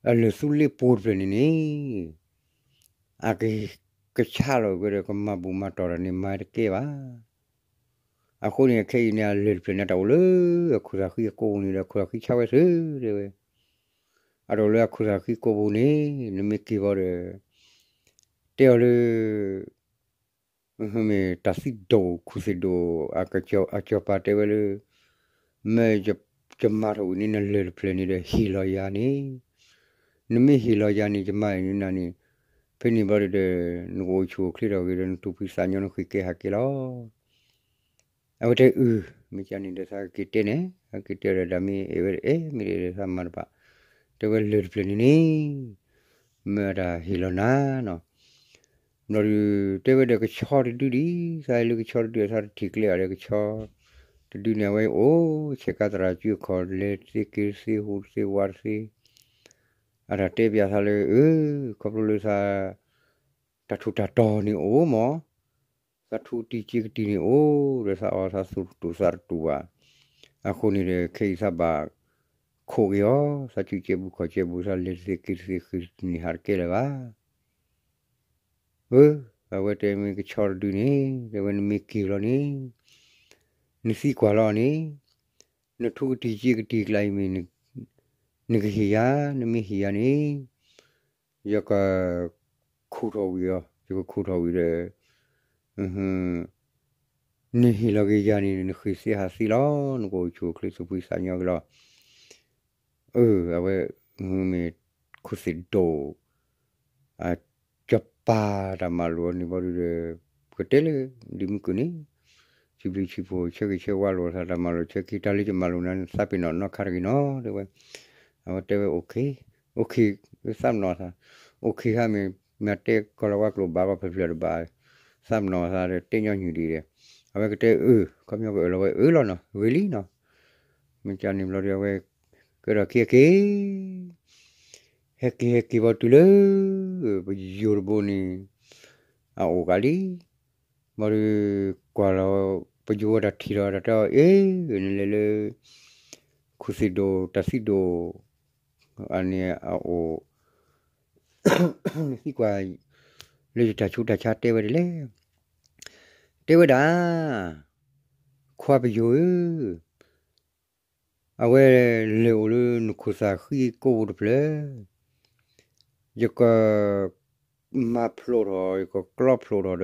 အလၢာ်သူလ့ပူၤတဖျၢၣ်န့ၣ်န့ၣ် အကကဆါလီၤကဒီး ကမၤဘူၣ်မၤတီၢ်တၢ်န့ၣ် မၤတကဲဘၣ်. အဃိန့ၣ် အခဲအံၤန့ၣ် အလၢာ်တဖျၢၣ်န့ၣ် တၢ်အိၣ်လၢအခိၣ်သးဃံအကိာ်ပူၤန့ၣ်ဒီး အခိၣ်သးဃံဆါဝဲသ့ တဲဝဲ, အတၢ်အိၣ်လၢအခိၣ်သးဃံကိာ်ပူၤန့ၣ် နမ့ၢ်က့ၤဘၣ်ဒီး တဲအီၤလၢ မ့ၢ်တၢ်သံဒိၣ်ခူသ့ၣ်ဒိၣ် အစီၤပၤတဲဝဲလၢ မ့ၢ်ယမၤထီၣ်ဝံၤန့ၣ် နလၢာ်တဖျၢၣ်န့ၣ်ဒီး ဟ့ၣ်လီၤယၤန့ၣ်, နမ့ၢ်ဟ့ၣ်လီၤယၤန့ၣ် ယမၤအံၤန့ၣ်နၤန့ၣ်, ဖဲန့ၣ်ဘျီဒုဒီး နကအိၣ်ဆူၣ်အိၣ်ချ့ထီၣ်ဂ့ၤဒီး နသူၣ်ဖှံသးညီ နဃ့ၢ်ကဲဟးကဲလီၤ. အဝဲတဲအု, မ့ၢ်ကန့ၣ်ဒီး သးက့ၤတဲန့ၣ် အက့ၤတဲဒီး တၢ်မ့ၢ်အဲၣ်ဝဲအဲၣ် မ့ၢ်ဒီးသးမၤတဘၣ်, တဲဝဲလၢာ်တဖျၢၣ်န့ၣ်န့ၣ် မ့ၢ်အတၢ်ဟ့ၣ်လီၤနၤနီၤ. ဘျီဒု တဲဝဲဒီးကဆီတဒုဒံး, သးဟဲလၢကဆီတဒု သးတထံၣ်ကျဲအီၤဒီးကဆီတဒုန့ၣ် အဝဲအိၣ်ဆဲးကါသရၣ်စုအခီၣ် လဲၤတသ့က့ၤတသ့ ဟူးတသ့ဝးတသ့, အတၢ်တဲပျးသးလၢ အၢ ခီဖျိလၢသး တၢ်ထူးတၢ်တီၤန့ၣ်အိၣ်မး, သးထူးတံၢ်က့ၤကတံၢ်န့ၣ်အိၣ်ဒီး သးအီၣ်သးသူၣ်တူၢ်သးတတူၢ်ဘၣ်, အဃိန့ၣ်ဒီး ခဲအံၤသးဘၣ်ခိးက့ၤအီၤ, သးစုကဲဘူးခီၣ်ကဲဘူး သးလဲၤတသ့က့ၤတသ့ ဃ့ၢ်တန့ၢ်ဟးတကဲလၢၤဘၣ်. အၢ အဝဲတဲမ့ၢ်ကဆီတဒုန့ၣ် တဲဝဲနမ့ၢ်က့ၤလီၤန့ၣ် နသံကွၢ်လီၤန့ၣ် နထူးကတံၢ်က့ၤကတံၢ်ကျါအံၤမ့ၢ် နကဟ့ၣ်ယၤ, နမ့ၢ်ဟ့ၣ်ယၤန့ၣ် ယကခူၣ်ထီၣ်ဝံၤအီၤ, ယကခူၣ်ထီၣ်ဝံၤဒီး နဟ့ၣ်လီၤက့ၤယၤန့ၣ် နဃ့ၢ်သ့ဟးသ့လီၤ, နကအိၣ်ဆူၣ်အိၣ်ချ့သူၣ်ဖှံသးညီက့ၤလီၤ. အၢ အဝဲ မ့ၢ်ခူသ့ၣ်ဒိၣ် အစီၤပၤတၢ်မၤလိာ်အန့ၣ်ဘျီဒုဒီး ပကတဲလၢ ဒ်မုၢ်ကၢၢ်န့ၣ် စံးဘျုးစံးဖှိၣ် ဆၢဂ့ၤဆၢဝါလိာ်သး တၢ်မၤလိာ်ဆၢက့ၤ တၢ်လၢယမၤလိာ်နၤန့ၣ် သးပ့ၤနီၣ်နီၢ်ခါတဂ့ၤနီၤ တဲဝဲ. အဝဲတဲဝဲ အိၣ်ခ့, အိၣ်ခ့, သးပ့ၤနီၣ်သး, အိၣ်ခ့ဟါမ့ၢ် မ့ၢ်တဲကီၢ်လီၤဝါကျိာ်ဘၣ်ကီၢ်ဖျၢၣ်ဖျၢၣ်တဘၣ်, သးပ့ၤနီၣ်သးဒီး တဲညီနုၢ်ဒံးဒီး အဝဲကတဲအၢ, ခီပညီကအၢၣ်လီၤဝဲအၢလီၤနီၤ ဂ့ၤလံနီၤ. မ့ၢ်ကန့ၣ်ဘျီဒီး အဝဲကဲထီၣ်ခံဟဲက့ၤ ဟဲက့ၤဟဲက့ၤဘၣ်တုၤလၢ ပယိၤတဘိန့ၣ် အအိၣ်ကးလံ. ဘျီဒီး ကွၢ်လီၤ ပယိၤဝဲတၢ်ထံၣ်ဒီးတၢ်တဲအီၤ အ့ နလဲၤလၢ ခူၣ်သ့ၣ်ဒိၣ် တၢ်သံဒိၣ် အန့ၣ်အအိၣ် နသံကွၢ် လၢယတၢ်ဆူးတၢ်ဆါတဲဝဲဒ်လဲၣ်, တဲဝဲဒၣ် ခွါပယိၤဧၢ, အဝဲလဲၤအိၣ်လၢနခိၣ်သၣ်ဃံကိးပူၤတဖျၢၣ်, ယက မၤဖျိးထီၣ် ယကကျီဖျိးထီၣ်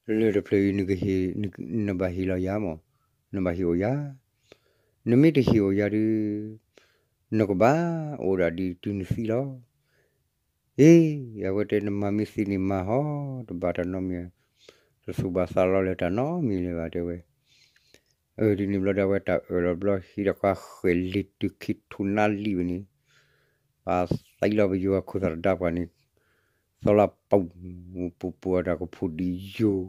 ဒီး လၢၢ်တဖျၢၣ်အံၤ နဘၣ်ဟ့ၣ်လီၤယၤမး, နဘၣ်ဟ့ၣ်အိၣ်ယၤ, နမ့ၢ်တဟ့ၣ်အိၣ်ယၤဒီး နကဘၣ်အိၣ်ဒၣ်ဒ်တုၤနသံလီၤ. အ့ အဝဲတဲ နမၤမ့ၢ်သ့န့ၣ်မၤဟီ တဘၣ်တၢ်နီတမံၤ, တသူၣ်ဘၣ်သးလီလၢတၢ်နီတမံၤလၢၤဘၣ် တဲဝဲ. အၢ ဒ်န့ၣ်ဘျီဒီး အဝဲတၢ်အၢၣ်လီၤဘျီ ဟံးဒီးဃါဃဲၤလံၤတုၤခံထူၣ်နါလံဝဲန့ၣ်, ပာ်သံလီၤပယိၤအခိၣ်သၣ်တဒါပှၤန့ၣ်, သီလၢပူၤပူၤပူၤအတၢ်ကဖူးဒံးယိာ်,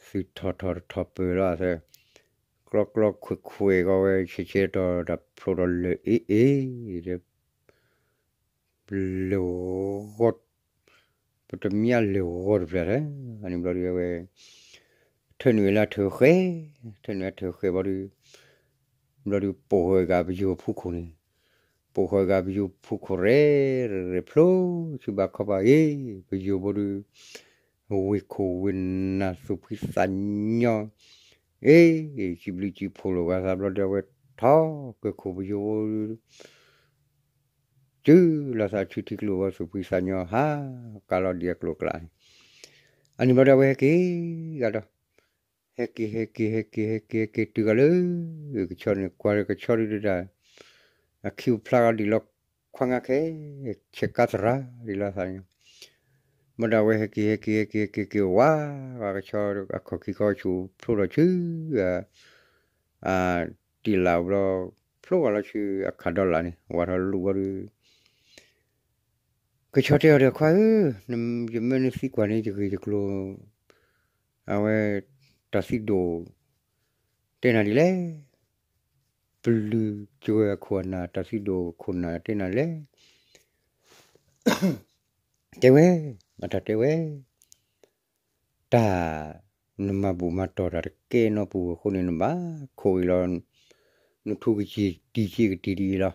သုးထီၣ်ထီၣ်ထီၣ်ပၢၢ်လီၤအသး, ကျီကျီခွဲးခွဲးကီဝဲ ဆဲးဆဲးတီၤတီၤ တၢ်ဖျိးဒီးလၢၢ်အ့ၣ်အ့ၣ် လၢၢ်ဂီၢ်, ပတမ့ၢ်လၢၢ်ဂီၢ်တဖျၢၣ်ထဲ, အန့ၣ်ဘျီဒီးအဝဲ ထၢနုာ်လၢထၢၣ်ဃဲ, ထၢနုာ်လၢထၢၣ်ဃဲဘျီဒီး, ဘျီဒီး ပိာ်ဃာ်ဂၤပယိၤဖူခိၣ်န့ၣ်, ပိာ်ဃာ်ဂၤပယိၤဖူခိၣ်ရဲၣ်ရဲၣ်ဖျိ ဆူဘၣ်ခီဘၣ်အ့ၣ် ပယိၤဘျီဒီး ဝ့ၢ်ခိၣ်ဝ့ၢ်နၢ်သူၣ်ဖှံသးညီ, အ့ၣ် စံးဘျုးစံးဖှိၣ်လိာ်ဂၤသးဘျီဒီး အဝဲထီၣ်ကၢၢ်ခိၣ်ပယိၤ စုလီၤသးဆူထံကျိဘီ သူၣ်ဖှံသးညီဟး ကးလီၤဒံးအကျိၤအကျဲန့ၣ်, အန့ၣ်ဘျီဒီး အဝဲဟဲက့ၤဂၤဒီး, ဟဲက့ၤ ဟဲက့ၤ ဟဲက့ၤ ဟဲက့ၤ ဟဲက့ၤတုၤဂၤလၢ ကဆီန့ၣ် ကွၢ်ဒီးကဆီဒုးဒၣ်, အခံဖျါဂၤဒံးလီၤ ခွါငါခဲ ဆဲးကါသရၣ်ဒ်လီၤသးန့ၣ်, ဘၣ်ဒီးအဝဲဟဲက့ၤ ဟဲက့ၤ ဟဲက့ၤ ဟဲက့ၤ က့ၤဝါ ဝဲကဆီအခီၣ်ခံခီဆူဖျိထီၣ်ဆူ အတံၢ်လၢ်ဘျီ, ဖျိဂၤလီၤဆူအခးဒီလၢ်န့ၣ် ဝါထီၣ်လူၤဘျီဒီး ကဆီတဲအီၤဒီး ခွါဧၢ, ယမၢနသံကွၢ်န့ၣ် ယဂ့ၢ်ယကျိၤ, အဝဲ တၢ်သံဒိၣ် တဲနၤဒ်လဲၣ်, ပလုၢ်ကဝဲအခိၣ်အနၢ် တၢ်သံဒိၣ်ခိၣ်နၢ်တဲနၤလဲၣ်, တဲဝဲ, အတၢ်တဲဝဲ တၢ် နမၤဘူၣ်မၤတီၢ်တၢ်တကဲနီတပူၤအဃိန့ၣ် နဘၣ်ခိးအံၤလီၤ, နထူကတံၤစ့ကတံၤဒ်အံၤလီၤ,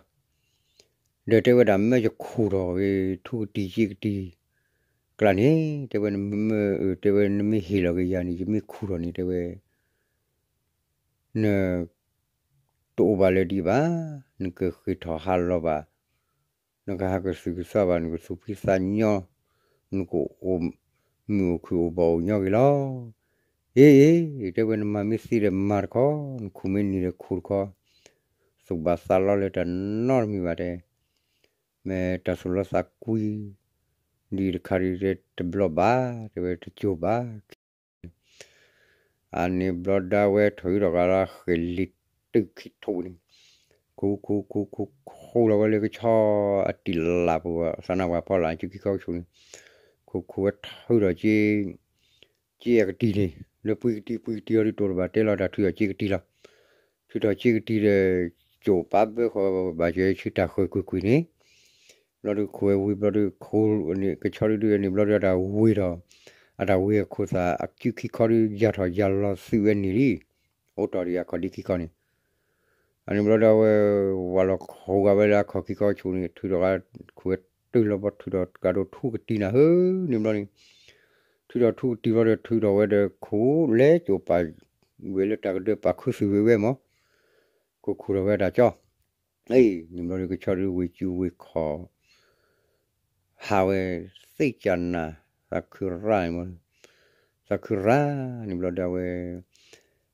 ဒီးတဲဝဲဒၣ် မ့ၢ်ယခိၣ်ထီၣ်ဂ့ၤ ထူကတံၤစ့ကတံၤ ကျါန့ၣ် တဲဝဲ နမ့ၢ်အၢ တဲဝဲ နမ့ၢ်ဟ့ၣ်လီၤက့ၤယၤန့ၣ် ယမ့ၢ်ခူၣ်ထီၣ်န့ၣ် တဲဝဲ န တအိၣ်ဘၣ်လၢၤဒံးဘၣ်, နကဃ့ၢ်ထီၣ်ဟးလီၤဘၣ်, နကဟးကသုၣ်ကသီဘၣ်, နကသူၣ်ဖှံသးညီ, နကအိၣ်မုာ်အိၣ်ခုၣ်အိၣ်ဘီၣ်အိၣ်ညီဂ့ၤလီၤ. အ့ အ့ တဲဝဲ နမၤမ့ၢ်သ့ဒီးမၤတခီ, နခူၣ်မ့ၢ်နံၤဒီးခူၣ်တခီ, သူၣ်ဘၣ်သးလီလၢတၢ်နီတမံၤဘၣ်တဲ, မ့ၢ်တၢ်သူၣ်လီသးကွံ ဒ်တခါဒ်တဘျီဘၣ်, တဲဝဲတစိၤဘၣ် အန့ၣ်ဘျီဒၣ်ဝဲထီၣ်ဟုဒီးဂၤလၢဃဲၤလံၤတုၤခံထူၣ်န့ၣ်, ခူခူခူခူခူလီၤဝဲလၢကဆီအတံၢ်လၢ်ပူၤ သးနါပှၤဖီလာ် စုခံခီကဆူၣ်န့ၣ်, ခူခူဝဲထုးဒီးက့ က့အကတံၢ်န့ၣ် လၢပှံကတံၢ်ပှံကတံၢ်အီၤဒုးတိၢ်တဘၣ်တဲလီၤတၢ်ထုးဒီးက့ကတံၢ်လီၤ. ထုးဒီးက့ကတံၢ်ဒီး ကၠိၣ်ပာ်ဘၢဃီဘၣ်က့ၤဆူတၢ်ဃၢၤကွ့ၢ်ကွ့ၢ်န့ၣ်, ဘျီဒုးခိၣ်ဝဲဝံၤဘျီဒုးခိၣ်န့ၣ် ကဆီဒုဒုအန့ၣ်ဘျီဒုးအတၢ်ဝ့ၤဒီး အတၢ်ဝ့ၤအခိၣ်သၣ်အစုခံခီဒုး ယၤထီၣ်ယၤလီၤသုးဝဲန့ၣ်လံ. အိၣ်တီၢ်ဒံးအခီၣ်ဒံခံခီန့ၣ်, အန့ၣ်ဘျီဒုးအဝဲ ဝၤလီၤခိၣ်ဂာ်ဝဲလၢအခီၣ်ခံခီကဆူၣ်န့ၣ် ထုးဒီးဂၤ ခိၣ်ဝဲတုၤလီၤဘျီ ထုးဒီးကးဒိၣ်ထူကတံၢ်နၤဧၢန့ၣ်ဘျီန့ၣ်, ထုးဒီးထူကတံၢ်ဘျီဒီး ထုးဒီးဝဲဒီးခိၣ်လဲကၠိၣ်ပာ် ဝဲလၢတၢ်ကဒၢပာ်ခူသူၣ်ဝဲဝဲမး, ခိၣ်ခူၣ်ဒီးဝဲတၢ်ကၠီ အ့ၣ် န့ၣ်ဘျီဒုးကဆီဒုးဝ့ၢ်စူဝ့ၢ်ခီၣ် ဟးဝဲသ့ၣ်ကၢ်နၢ် သးခုရၣ်န့ၣ်မး, သးခုရၣ်န့ၣ်ဘျီဒုးအဝဲ စံး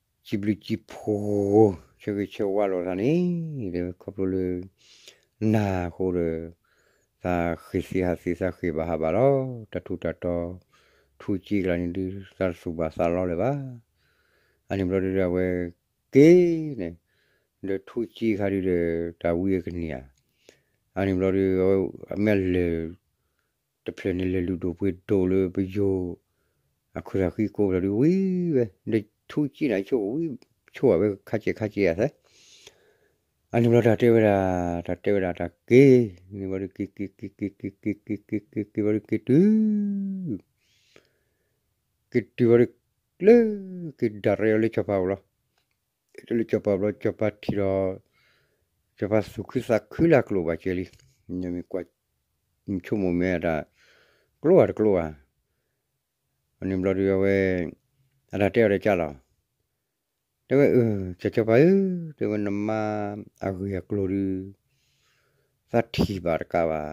ဘျုးစံးဖှိၣ် ဆၢဂ့ၤဆၢဝါလိာ်သးန့ၣ် တဲဝဲခီဖျိလၢ နၤအဃိဒီး သးဃ့ၢ်သ့ဟးသ့ သးဃ့ၢ်ဘၣ်ဟးဘၣ်လီၤ. တၢ်ထူးတၢ်တီၤ ထူက့ကျါန့ၣ်ဒုး သးတသူၣ်ဘၣ်သးလီလၢၤဘၣ်. အန့ၣ်ဘျီဒုးအဝဲ က့ၤန့ၣ် ဒီးထူက့ခါဒုးဒီး တၢ်ဝံအကန့ၢ်ဧါ, အန့ၣ်ဘျီဒုး အဝဲ အမ့ၢ်လၢၢ် တဖျၢၣ်န့ၣ် လဲၤလုၢ်ဒိၣ်ပှ့ၤဒိၣ်လၢပယိၤ အခိၣ်သၣ်ဃံကိးဖျၢၣ်ဒုးဝံၤဝဲ ဒီးထူက့န့ၣ် ဆိကဝံၤ ဆိဝဲခါကဲခါကဲဧါသၢ အန့ၣ်ဘျီတၢ်တဲဝဲဒၣ် တၢ်တဲဝဲဒၣ်တၢ်က့ၤ န့ၣ်ဘျီဒုးက့ၤ က့ၤ က့ၤ က့ၤ က့ၤ က့ၤ က့ၤ က့ၤ က့ၤ ဘျီဒုးက့ၤတုၤ က့ၤတုၤဘျီဒုး ကျၢၤက့ၤဒၣ်ရဲအီၤလၢစီၤပၤအိၣ်လီၤ. လၢစီၤပၤဘျီ စီၤပၤထံၣ်ဒီး စီၤပၤသူၣ်ခုသးခုလၢအကျိာ်ဘၣ်ကဲလံ. မ့ၢ်ကွၢ် ဆိကမိၣ်မ့ၢ်အတၢ် ကျိဘၣ်တကျိဘၣ်. အန့ၣ်ဘျီဒုးအဝဲ အတၢ်တဲအီၤဒီးကၢ်လီၤ. တဲဝဲ အၢ စီၤစီၤပၤဧၢ, တဲဝဲ နမါအဂ့ၢ်အကျိၤဒုး သးထံၣ်ဘၣ်တကးဘၣ်,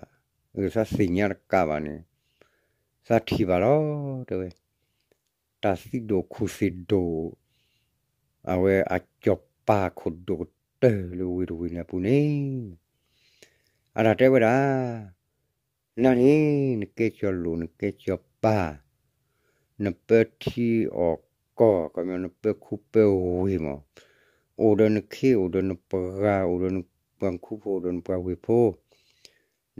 အၢ သးသ့ၣ်ညါတကးဘၣ်န့ၣ် သးထံၣ်ဘၣ်လီၤ တဲဝဲ. တၢ်သံဒိၣ်ခိၣ်သ့ၣ်ဒိၣ် အဝဲအစီၤပၤခိၣ်ဒိၣ်ကတၢၢ်လၢဝ့ၢ်တဝ့ၢ်န့ၣ်အပူၤန့ၣ် အတၢ်တဲဝဲဒၣ် နၤန့ၣ် နကဲစီၤလိာ် နကဲစီၤပၤ, နပၢထံအီၣ်ကီၢ် ခီပညီ နပၢခူပၢဝ့ၢ်မး, အိၣ်ဒီးနခ့ အိၣ်ဒီးနပှၤ အိၣ်ဒီးနပှၤခူဖိ အိၣ်ဒီးနပှၤဝ့ၢ်ဖိ,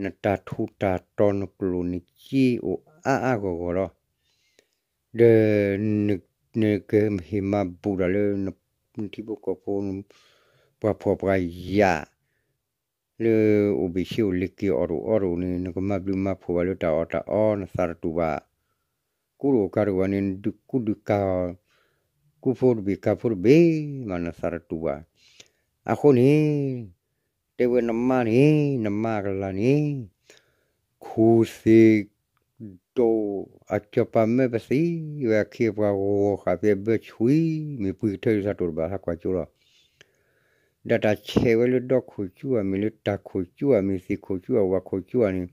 နတၢ်ထူးတၢ်တီၤ နကျိၣ်နစ့အိၣ်အါအါဂီၢ်ဂီၢ်လီၤ. ဒီး နကဟ့ၣ်မၤဘူၣ်တၢ်လၢ နထံဖိကီၢ်ဖိ ပှၤဖှီၣ်ပှၤယာ် လၢအိၣ်ဘ့ၣ်ဆ့အိၣ်လ့ၤက့ၤအီၣ်တအိၣ်အီတအိၣ်န့ၣ် နကမၤဘျုးမၤဖှိၣ်ဘၣ်လၢတၢ်အီၣ်တၢ်အီ နသးတတူၢ်ဘၣ်. ကူတအိၣ်ကၤတအိၣ်ဘၣ်န့ၣ် နဒုးကူဒုးကၤအီၤ ကူဖိတဘ့ၣ်ကၤဖိတဘ့ၣ်မး နသးတတူၢ်ဘၣ်. အဃိန့ၣ် တဲဝဲနမါန့ၣ် နမါအကလၤန့ၣ် ခိၣ်သ့ၣ်ဒိၣ် အစီၤပၤမၢပသံဝဲအခ့အပှၤဂီၤဃာ်ဖဲဘၢဆွံ မ့ၢ်ပှံၤကထၢဒ်သးတိၣ်တဘၣ် ဟးကွၢ်ကၠိလီၤ. ဒီးတၢ်ဆဲးဝဲလၢဒီခိၣ်ကၠူဧါ မ့ၢ်လၢတၢ်ခိၣ်ကၠူဧါ မ့ၢ်သ့ၣ်ခိၣ်ကၠူဧါ ဝၣ်ခိၣ်ကၠူဧါန့ၣ်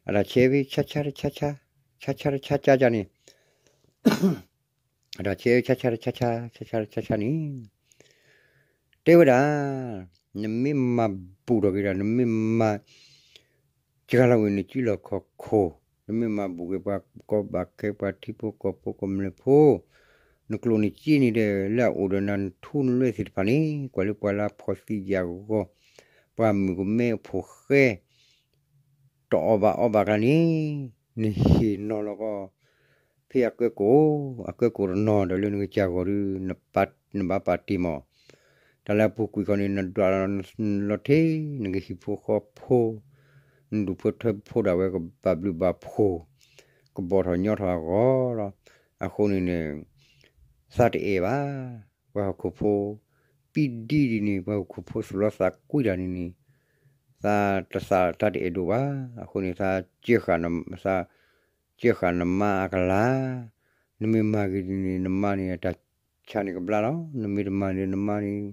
အတၢ်ဆဲးဝဲဆါဆါတဆါဆါ ဆါဆါတဆါဆါန့ၣ် အတၢ်ဆဲးဝဲဆါဆါတဆါဆါ ဆါဆါတဆါဆါန့ၣ် တဲဝဲဒၣ် နမ့ၢ်မၤဘူၣ်ထီၣ်က့ၤဒီး နမ့ၢ်မၤ စှၤလီၤဝဲနစုလီၢ်ခီၣ်ခိၣ်, နမ့ၢ်မၤဘူၣ်က့ၤပှၤကီဘၣ်ခဲ ပှၤထံဖိကီၢ်ဖိကမျၢၢ်ဖိ, နကျိၣ်နစ့န့ၣ်ဒီး လၢအအိၣ်ဒီးနၤ နထူနလွဲၢ်သ့ၣ်တဖၣ်န့ၣ် ကွၢ်လၢပှၤလၢအဖှီၣ်သံယာ်ဂီၤ, ပှၤမုၣ်ကမဲအဖိဃဲ တအီၣ်ဘၣ်အီဘၣ်ကျါန့ၣ် နဟ့ၣ်နီၤလီၤကီး ဖဲအကၢကိၣ်, အကၢကိၣ်တနီၤဒီးလၢနကစၢ်ဂီၢ်ဒီး နဘၣ်ပာ်တ့ၢ်မး. တၢ်လၢအပူၤကွံာ်ခီန့ၣ် နဒွးလီၤထံ နကဟံၣ်ဖိဃီဖိ, နဒူၣ်ဖိထၢဖိဒၣ်ဝဲကဘၣ်ဘျုးဘၣ်ဖှိၣ်, ကဘီၣ်ထီၣ်ညီထီၣ်အဂီၢ်လီၤ. အဃိန့ၣ်န့ၣ် သးတအဲၣ်ဘၣ် ပှၤဟီၣ်ခိၣ်ဖိ, ပံဒံဒ်န့ၣ် ပှၤဟီၣ်ခိၣ်ဖိသူၣ်လီသးကွံတၢ်န့ၣ်န့ၣ် သးတသးတၢ်တအဲၣ်ဒိၣ်ဘၣ်. အဃိန့ၣ် သး သးစၢဃာ်နမါအကလၤ, နမ့ၢ်မၤဂ့ၤဒ်န့ၣ် နမါန့ၣ် အတၢ်ဆါန့ၣ်ကဘျါလီၤ. နမ့ၢ်တမၤန့ၣ် နမါန့ၣ်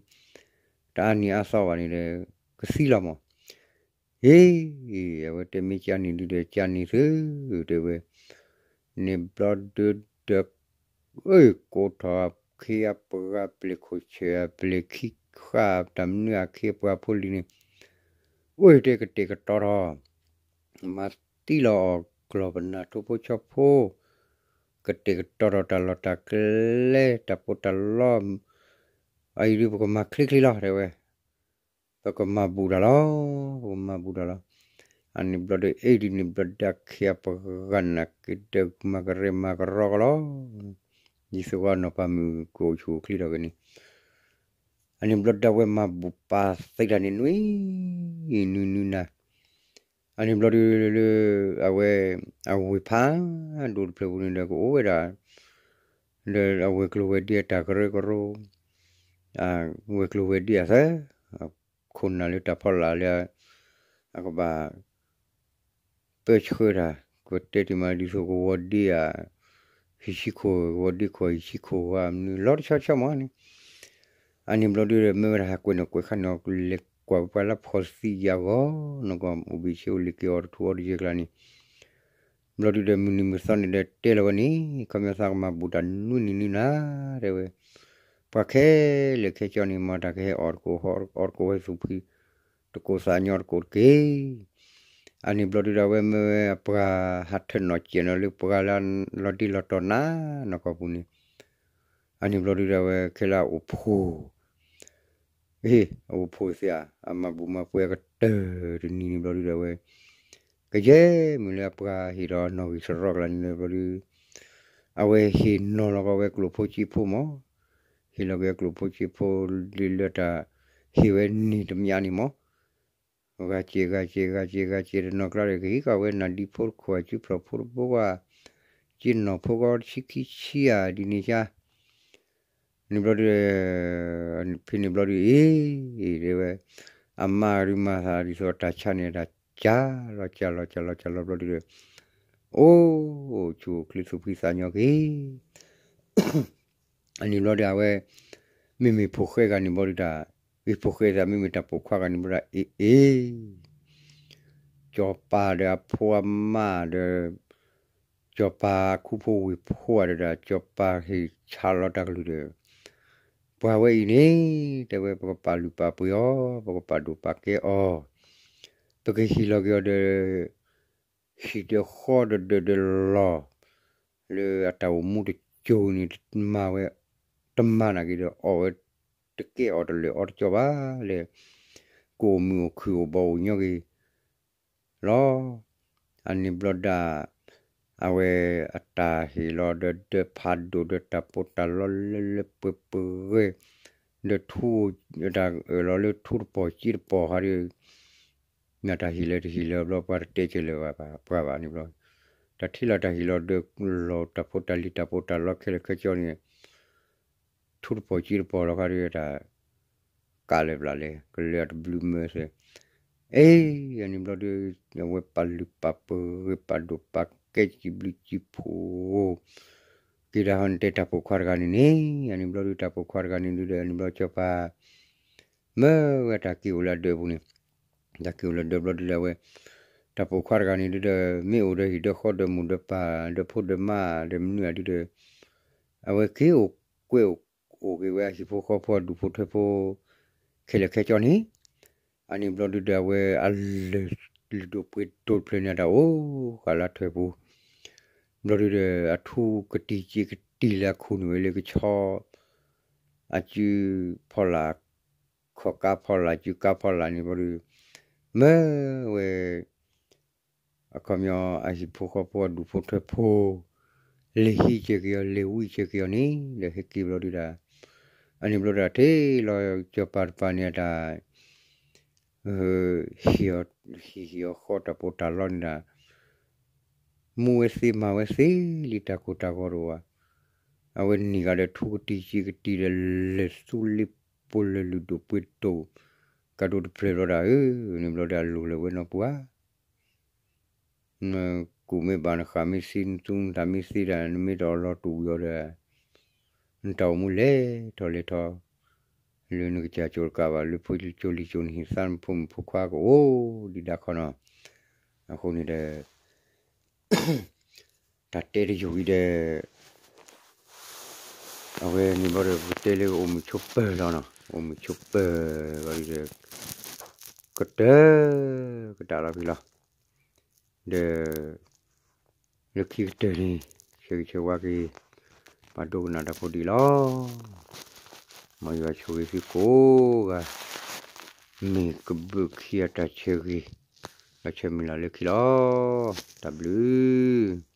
တအါနံၤအါသီဘၣ်န့ၣ်ဒီး ကသံလီၤမး. ဟ့ၣ်, အဝဲတဲမ့ၢ်ကန့ၣ်ဒုဒီး ကန့ၣ်သု, တဲဝဲ, န့ၣ်ဘျီဒုဒီး အၢ ကိးထီၣ်အခ့အပှၤ ပျဲၢ်ခိၣ်ဆၢၣ် ပျဲၢ်ခံဃာ် တၢ်မနုၤအခ့အပှၤဖိလံၤန့ၣ်, အိၣ်တဲကတဲာ်ကတီၤထီၣ်, မၤသံလီၤအီၣ်ကျီၢ်ပနၢ်ထိဖိဆီဖိ, ကတဲာ်ကတီၤထီၣ်တၢ်လီၢ်တၢ်ကျဲ တၢ်ပီးတၢ်လီ, အအံၤဒုးပကမၤချ့ချ့လီၤ တဲဝဲ. ပကမၤဘူၣ်တၢ်လီၤ, ပကမၤဘူၣ်တၢ်လီၤ. အန့ၣ်ဘျီဒီး အ့ၣ်ဒ်န့ၣ်ဘျီဒီး အခ့အပှၤဂၤနာ်က့ၤဒီး မၤကရဲမၤကရီကလီၤ. ဒ်သိးအနီၢ်ပၤမုၣ်ကအိၣ်ဆူၣ်အိၣ်ချ့ထီၣ်က့ၤန့ၣ်, အန့ၣ်ဘျီဒီး အဝဲမၤဘူၣ်ပာ်သ့တၢ်န့ၣ် နွံနံၤနွံနၤ အန့ၣ်ဘျီဒုးလၢ အဝဲ အဝ့ၢ်ဖးဒိၣ်တဖျၢၣ်ပူၤန့ၣ်ဒီး ကအိၣ်ဝဲဒၣ် ဒီးအဝဲၤကျိၤဝဲၤဒ့အတၢ်ကရၢကရိ, ဝဲၤကျိၤဝဲၤဒ့အသၢ, ခိၣ်နၢ်လၢတၢ်ဖီလာ်လၢ အကဘၣ် ပၢဆှၢတၢ်, ကတဲတ့ၢ်မး ဒ်သိးကဝီၤဒ့ဧါ, ဟံၣ်ဆံခိၣ် ကဝီၤဒ့ခိၣ် ဟံၣ်ဆံခိၣ်ဝဲ မနုၤလီၤတဆီဆီမးန့ၣ်, အန့ၣ်ဘျီဒုးဒီး မ့ၢ်ဝဲဒၣ်ဟးကွဲးန့ၣ်ကွဲးခါန့ၣ် လဲၤကွၢ်ပှၤလၢဖှီၣ်သံယာ်ဂီၢ် နကီၢ်အိၣ်ဘ့ၣ်ဆ့အိၣ်လ့ၤက့ၤ အီၣ်တထူၣ်အီၣ်တယဲၢ်ကျါန့ၣ် ဘျီဒုးဒီး မုၢ်နံၤမုၢ်သီန့ၣ်ဒီး တဲလီၤဝဲန့ၣ် ခီပညီသးကမၤဘူၣ်တၢ်နွံနံၤနွံနၤ တဲဝဲ, ပှၤခဲလၢာ်ခဲဆ့န့ၣ် မၤတၢ်ကဟဲအီၣ်တကိးဟီၣ်တကိး ဝဲသူၣ်ဖှံ တကိးသးညီတကိးတက့ၢ်. အန့ၣ်ဘျီဒုးဒီး အဝဲမ့ၢ်ဝဲအပှၤဟးထၢၣ်နီၣ်စဲးနီၣ်လၢပှၤလၢလီၤဒ့လီၤတီၤနးနီၢ်ကီၢ်ပူၤန့ၣ်, အန့ၣ်ဘျီဒုးဒီး အဝဲခဲလၢာ်အိၣ်ဖှိၣ် အ့ အအိၣ်ဖှိၣ်သ့ဧါ, အမၤဘူၣ်မၤပှဲၤအကတၢၢ်တနံၤန့ၣ်ဘျီဒုးဒီး အဝဲ ကယဲၢ်မုၢ်လၢအပှၤဟ့ၣ်ဒီးနီၣ်ဂံၢ်စရီကလါန့ၣ်ဘျီဒုး အဝဲဟ့ၣ်နီၤလီၤကီးဝဲကျိၣ်ဖိစ့ဖိမး, ဟ့ၣ်လီၤက့ၤဝဲကျိၣ်ဖိစ့ဖိ လၢလၢတၢ်ဟ့ၣ်ဝဲန့ၢ်တမံၤန့ၣ်မး, ဂၤစဲး ဂၤစဲး ဂၤစဲး ဂၤစဲးတနီၤကျါဒီး ကဟံးဃာ်ဝဲနၢ်ဒံဖိတခိၣ် အစုဖျိးဖိတဘိဝဲ စ့နီၢ်ဖိကီဆံခံဆံဧါ ဒ်န့ၣ်ကါ န့ၣ်ဘျီဒုး ဖဲန့ၣ်ဘျီဒုးအံၤ တဲဝဲ အမါဒုးမၤသးဒ်သိးတၢ်ဆါန့ၣ် တၢ်ကၢ်လီၤကၢ်လီၤကၢ်လီၤကၢ်လီၤဘျီဒုးဒီး အိၣ် အိၣ်ဆူၣ်အိၣ်ချ့သူၣ်ဖှံသးညီက့ၤ အန့ၣ်ဘျီဒုးအဝဲ မ့မ့ၢ်ဖိၣ်ဃဲဂၤန့ၣ်ဘျီဒုးတၢ် အ့ၣ်ဖိၣ်ဃဲသး မ့မ့ၢ်တၢ်ပိာ်ခွါဂၤန့ၣ်ဘျီဒုး အ့ၣ်အ့ၣ် စီၤပၤဒီးအဖိအမါဒီး စီၤပၤခူဖိဝ့ၢ်ဖိဧါဒီး စီၤပၤဟ့ၣ်ဆါလီၤတၢ်ကလုၢ်ဒီး ပှၤဝဲအံၤန့ၣ် တဲဝဲ ပကပာ်လုၢ်ပာ်ပှ့ၤအီၤ ပကပာ်ဒိၣ်ပာ်ကဲအီၤ ပကဟံးလီၤက့ၤအီၤဒီး ဟံၣ်ဒီးဃီဒီးဒၢးဒီးလီၢ် လၢအတၢ်အိၣ်မူတစိၤန့ၣ် မၤဝဲ တမၤနာ်က့ၤဒီး အီၣ်ဝဲတကဲအီၣ်တလၢာ်အီတကၠီဘၣ်လဲၣ် ကအိၣ်မုာ်အိၣ်ခုၣ်အိၣ်ဘီအိၣ်ညီက့ၤလီၤ. အန့ၣ်ဘျီဒၣ် အဝဲအတၢ်ဟ့ၣ်လီၤဒီးဒၢးဖးဒိၣ်ဒီးတၢ်ပိာ်တၢ်လီလၢလၢပှဲၤပှဲၤ ဒီးထူ တၢ်အၢၣ်လီၤလၢထူတပီၤကၠံတပီၤဟးဒီး မ့ၢ်တၢ်ဟ့ၣ်လၢတဟ့ၣ်လၢဘျီ ပှၤတတဲကဲလၢၤဘၣ်ပှၤဘၣ်န့ၣ်ဘျီ တၢ်ထံၣ်လီၤတၢ်ဟ့ၣ်လီၤဒီးလီၤ တၢ်ဖိတၢ်လံၤတၢ်ပိာ်တၢ်လီခဲလၢာ်ခဲဆ့န့ၣ် ထူတပီၤကၠံတပီၤလီၤခါဒီးတၢ် ကးလၢၤဘျးလဲၣ် ကလၢၤအတဘျုးမၢစ့ၢ် အ့ အန့ၣ်ဘျီဒုး အဝဲပာ်လုၢ်ပာ်ပှ့ၤပာ်ဒိၣ်ပာ်ကဲစံးဘျုးစံးဖှိၣ် က့ၤဒၣ်ဟီန့ၣ်တဲတၢ်ပိာ်ခွါတဂၤန့ၣ်န့ၣ် အန့ၣ်ဘျီဒုးတၢ်ပိာ်ခွါတဂၤန့ၣ်ဒုးဒီး အန့ၣ်ဘျီစီၤပၤ မၢဝဲတၢ်က့ၤအိၣ်လၢအဒၢးပူၤန့ၣ် တၢ်က့ၤအိၣ်လၢဒၢးဘျီဒုးဒီးအဝဲ တၢ်ပိာ်ခွါတဂၤန့ၣ်ဒုးဒီး မ့ၢ်အိၣ်ဒီးဟံၣ်ဒီးဃီဒီးမိၢ်ဒီးပၢ်ဒီးဖိဒီးမါဒီးမနုၤအဒုးဒီး အဝဲက့ၤအိၣ်ကွဲအိၣ်က့ၤဝဲအဟံၣ်ဖိဃီဖိအဒူၣ်ဖိထၢဖိ ခဲလၢာ်ခဲဆ့န့ၣ် အန့ၣ်ဘျီဒုးဒီးအဝဲအလၢၢ်လုၢ်ဒိၣ်ပှ့ၤဒိၣ်တဖျၢၣ်န့ၣ် အတၢ်အိၣ်ဃာ်လၢထွဲပူၤ ဘျီဒုးဒီး အထူကတံၤက့ကတံၤလၢအခိၣ်နူာ်ဝဲလၢကဆီ အစုဖီလာ် ခီၣ်ကါဖီလာ် စုကါဖီလာ်န့ၣ်ဘျီဒုး မၢဝဲ အခီပညီ အဟံၣ်ဖိဃီဖိအဒူၣ်ဖိထၢဖိ လဲၤဟံးကဲက့ၤအီၤ လဲၤဝံကဲက့ၤအီၤန့ၣ် ဒီးဟဲက့ၤဘျီဒုးဒီး အန့ၣ်ဘျီဒုးတၢ်ထဲလီၤစီၤပၤတပၤန့ၣ်အတၢ် ဟံၣ်ဟံၣ်အီၤဃီတၢ်ပိာ်တၢ်လီန့ၣ်ဒီး မူဝဲသ့မၤဝဲသ့လံတၢ်ကိၢ်တၢ်ဂီၤတအိၣ်ဘၣ်. အဝဲနံၤဂၤဒီးထူကတံၤက့ကတံၤဒီး လဲၤသူလ့ၤပိာ်လဲၤလုၢ်ဒိၣ်ပှ့ၤဒိၣ် ကးဒိၣ်တဖျၢၣ်ဘျီဒၣ်ဧၢ, န့ၣ်ဘျီဒီးအလိၤလၢၤဝဲနီၢ်ပူၤဧါ နကူၣ်မ့ၢ်ဘၣ်နဃၣ်မ့ၢ်သံ နသူနတၢ်မ့ၢ်သံဒီး နမ့ၢ်တအီၣ်လီၤတူာ်ဝံၤအီၤဒီး နတၢ်အိၣ်မူလဲၤထီၣ်လဲၤထီၣ် လၢနကစၢ်ကၠိတကးဘၣ် လၢဖိကၠိလံၤကၠိ နဟံၣ်သါနဖိမုၣ်ဖိခွါကအိၣ်ဒံးဒၣ်ခီနီၤ. အဃိန့ၣ်ဒီး တၢ်တဲတယုၢ်ဝံၤဒီး အဝဲန့ၣ်ဘျီဒီး ပကတဲလၢအိၣ်မုာ်ဆိးပၢၤလီၤနီၤ, အိၣ်မုာ်ဆိးပၢၤဘျီဒီး ကတၢၢ်ကတၢၢ်လီၤဖဲလီၤ. ဒီး လၢခံကတၢၢ်န့ၣ် ဆၢဂ့ၤဆၢဝါက့ၤ ပှၤဒိကနၣ်တၢ်ဖိဒံးလီၤ. မ်ယွၤဆိၣ်ဂ့ၤသုကိးဂၤ မ့ၢ်ကဘုးခံအတၢ်ဆၢဂ့ၤ လီၤဆၢမုၢ်လၢ်လၢခံလီၤ. တၢ်ဘျုး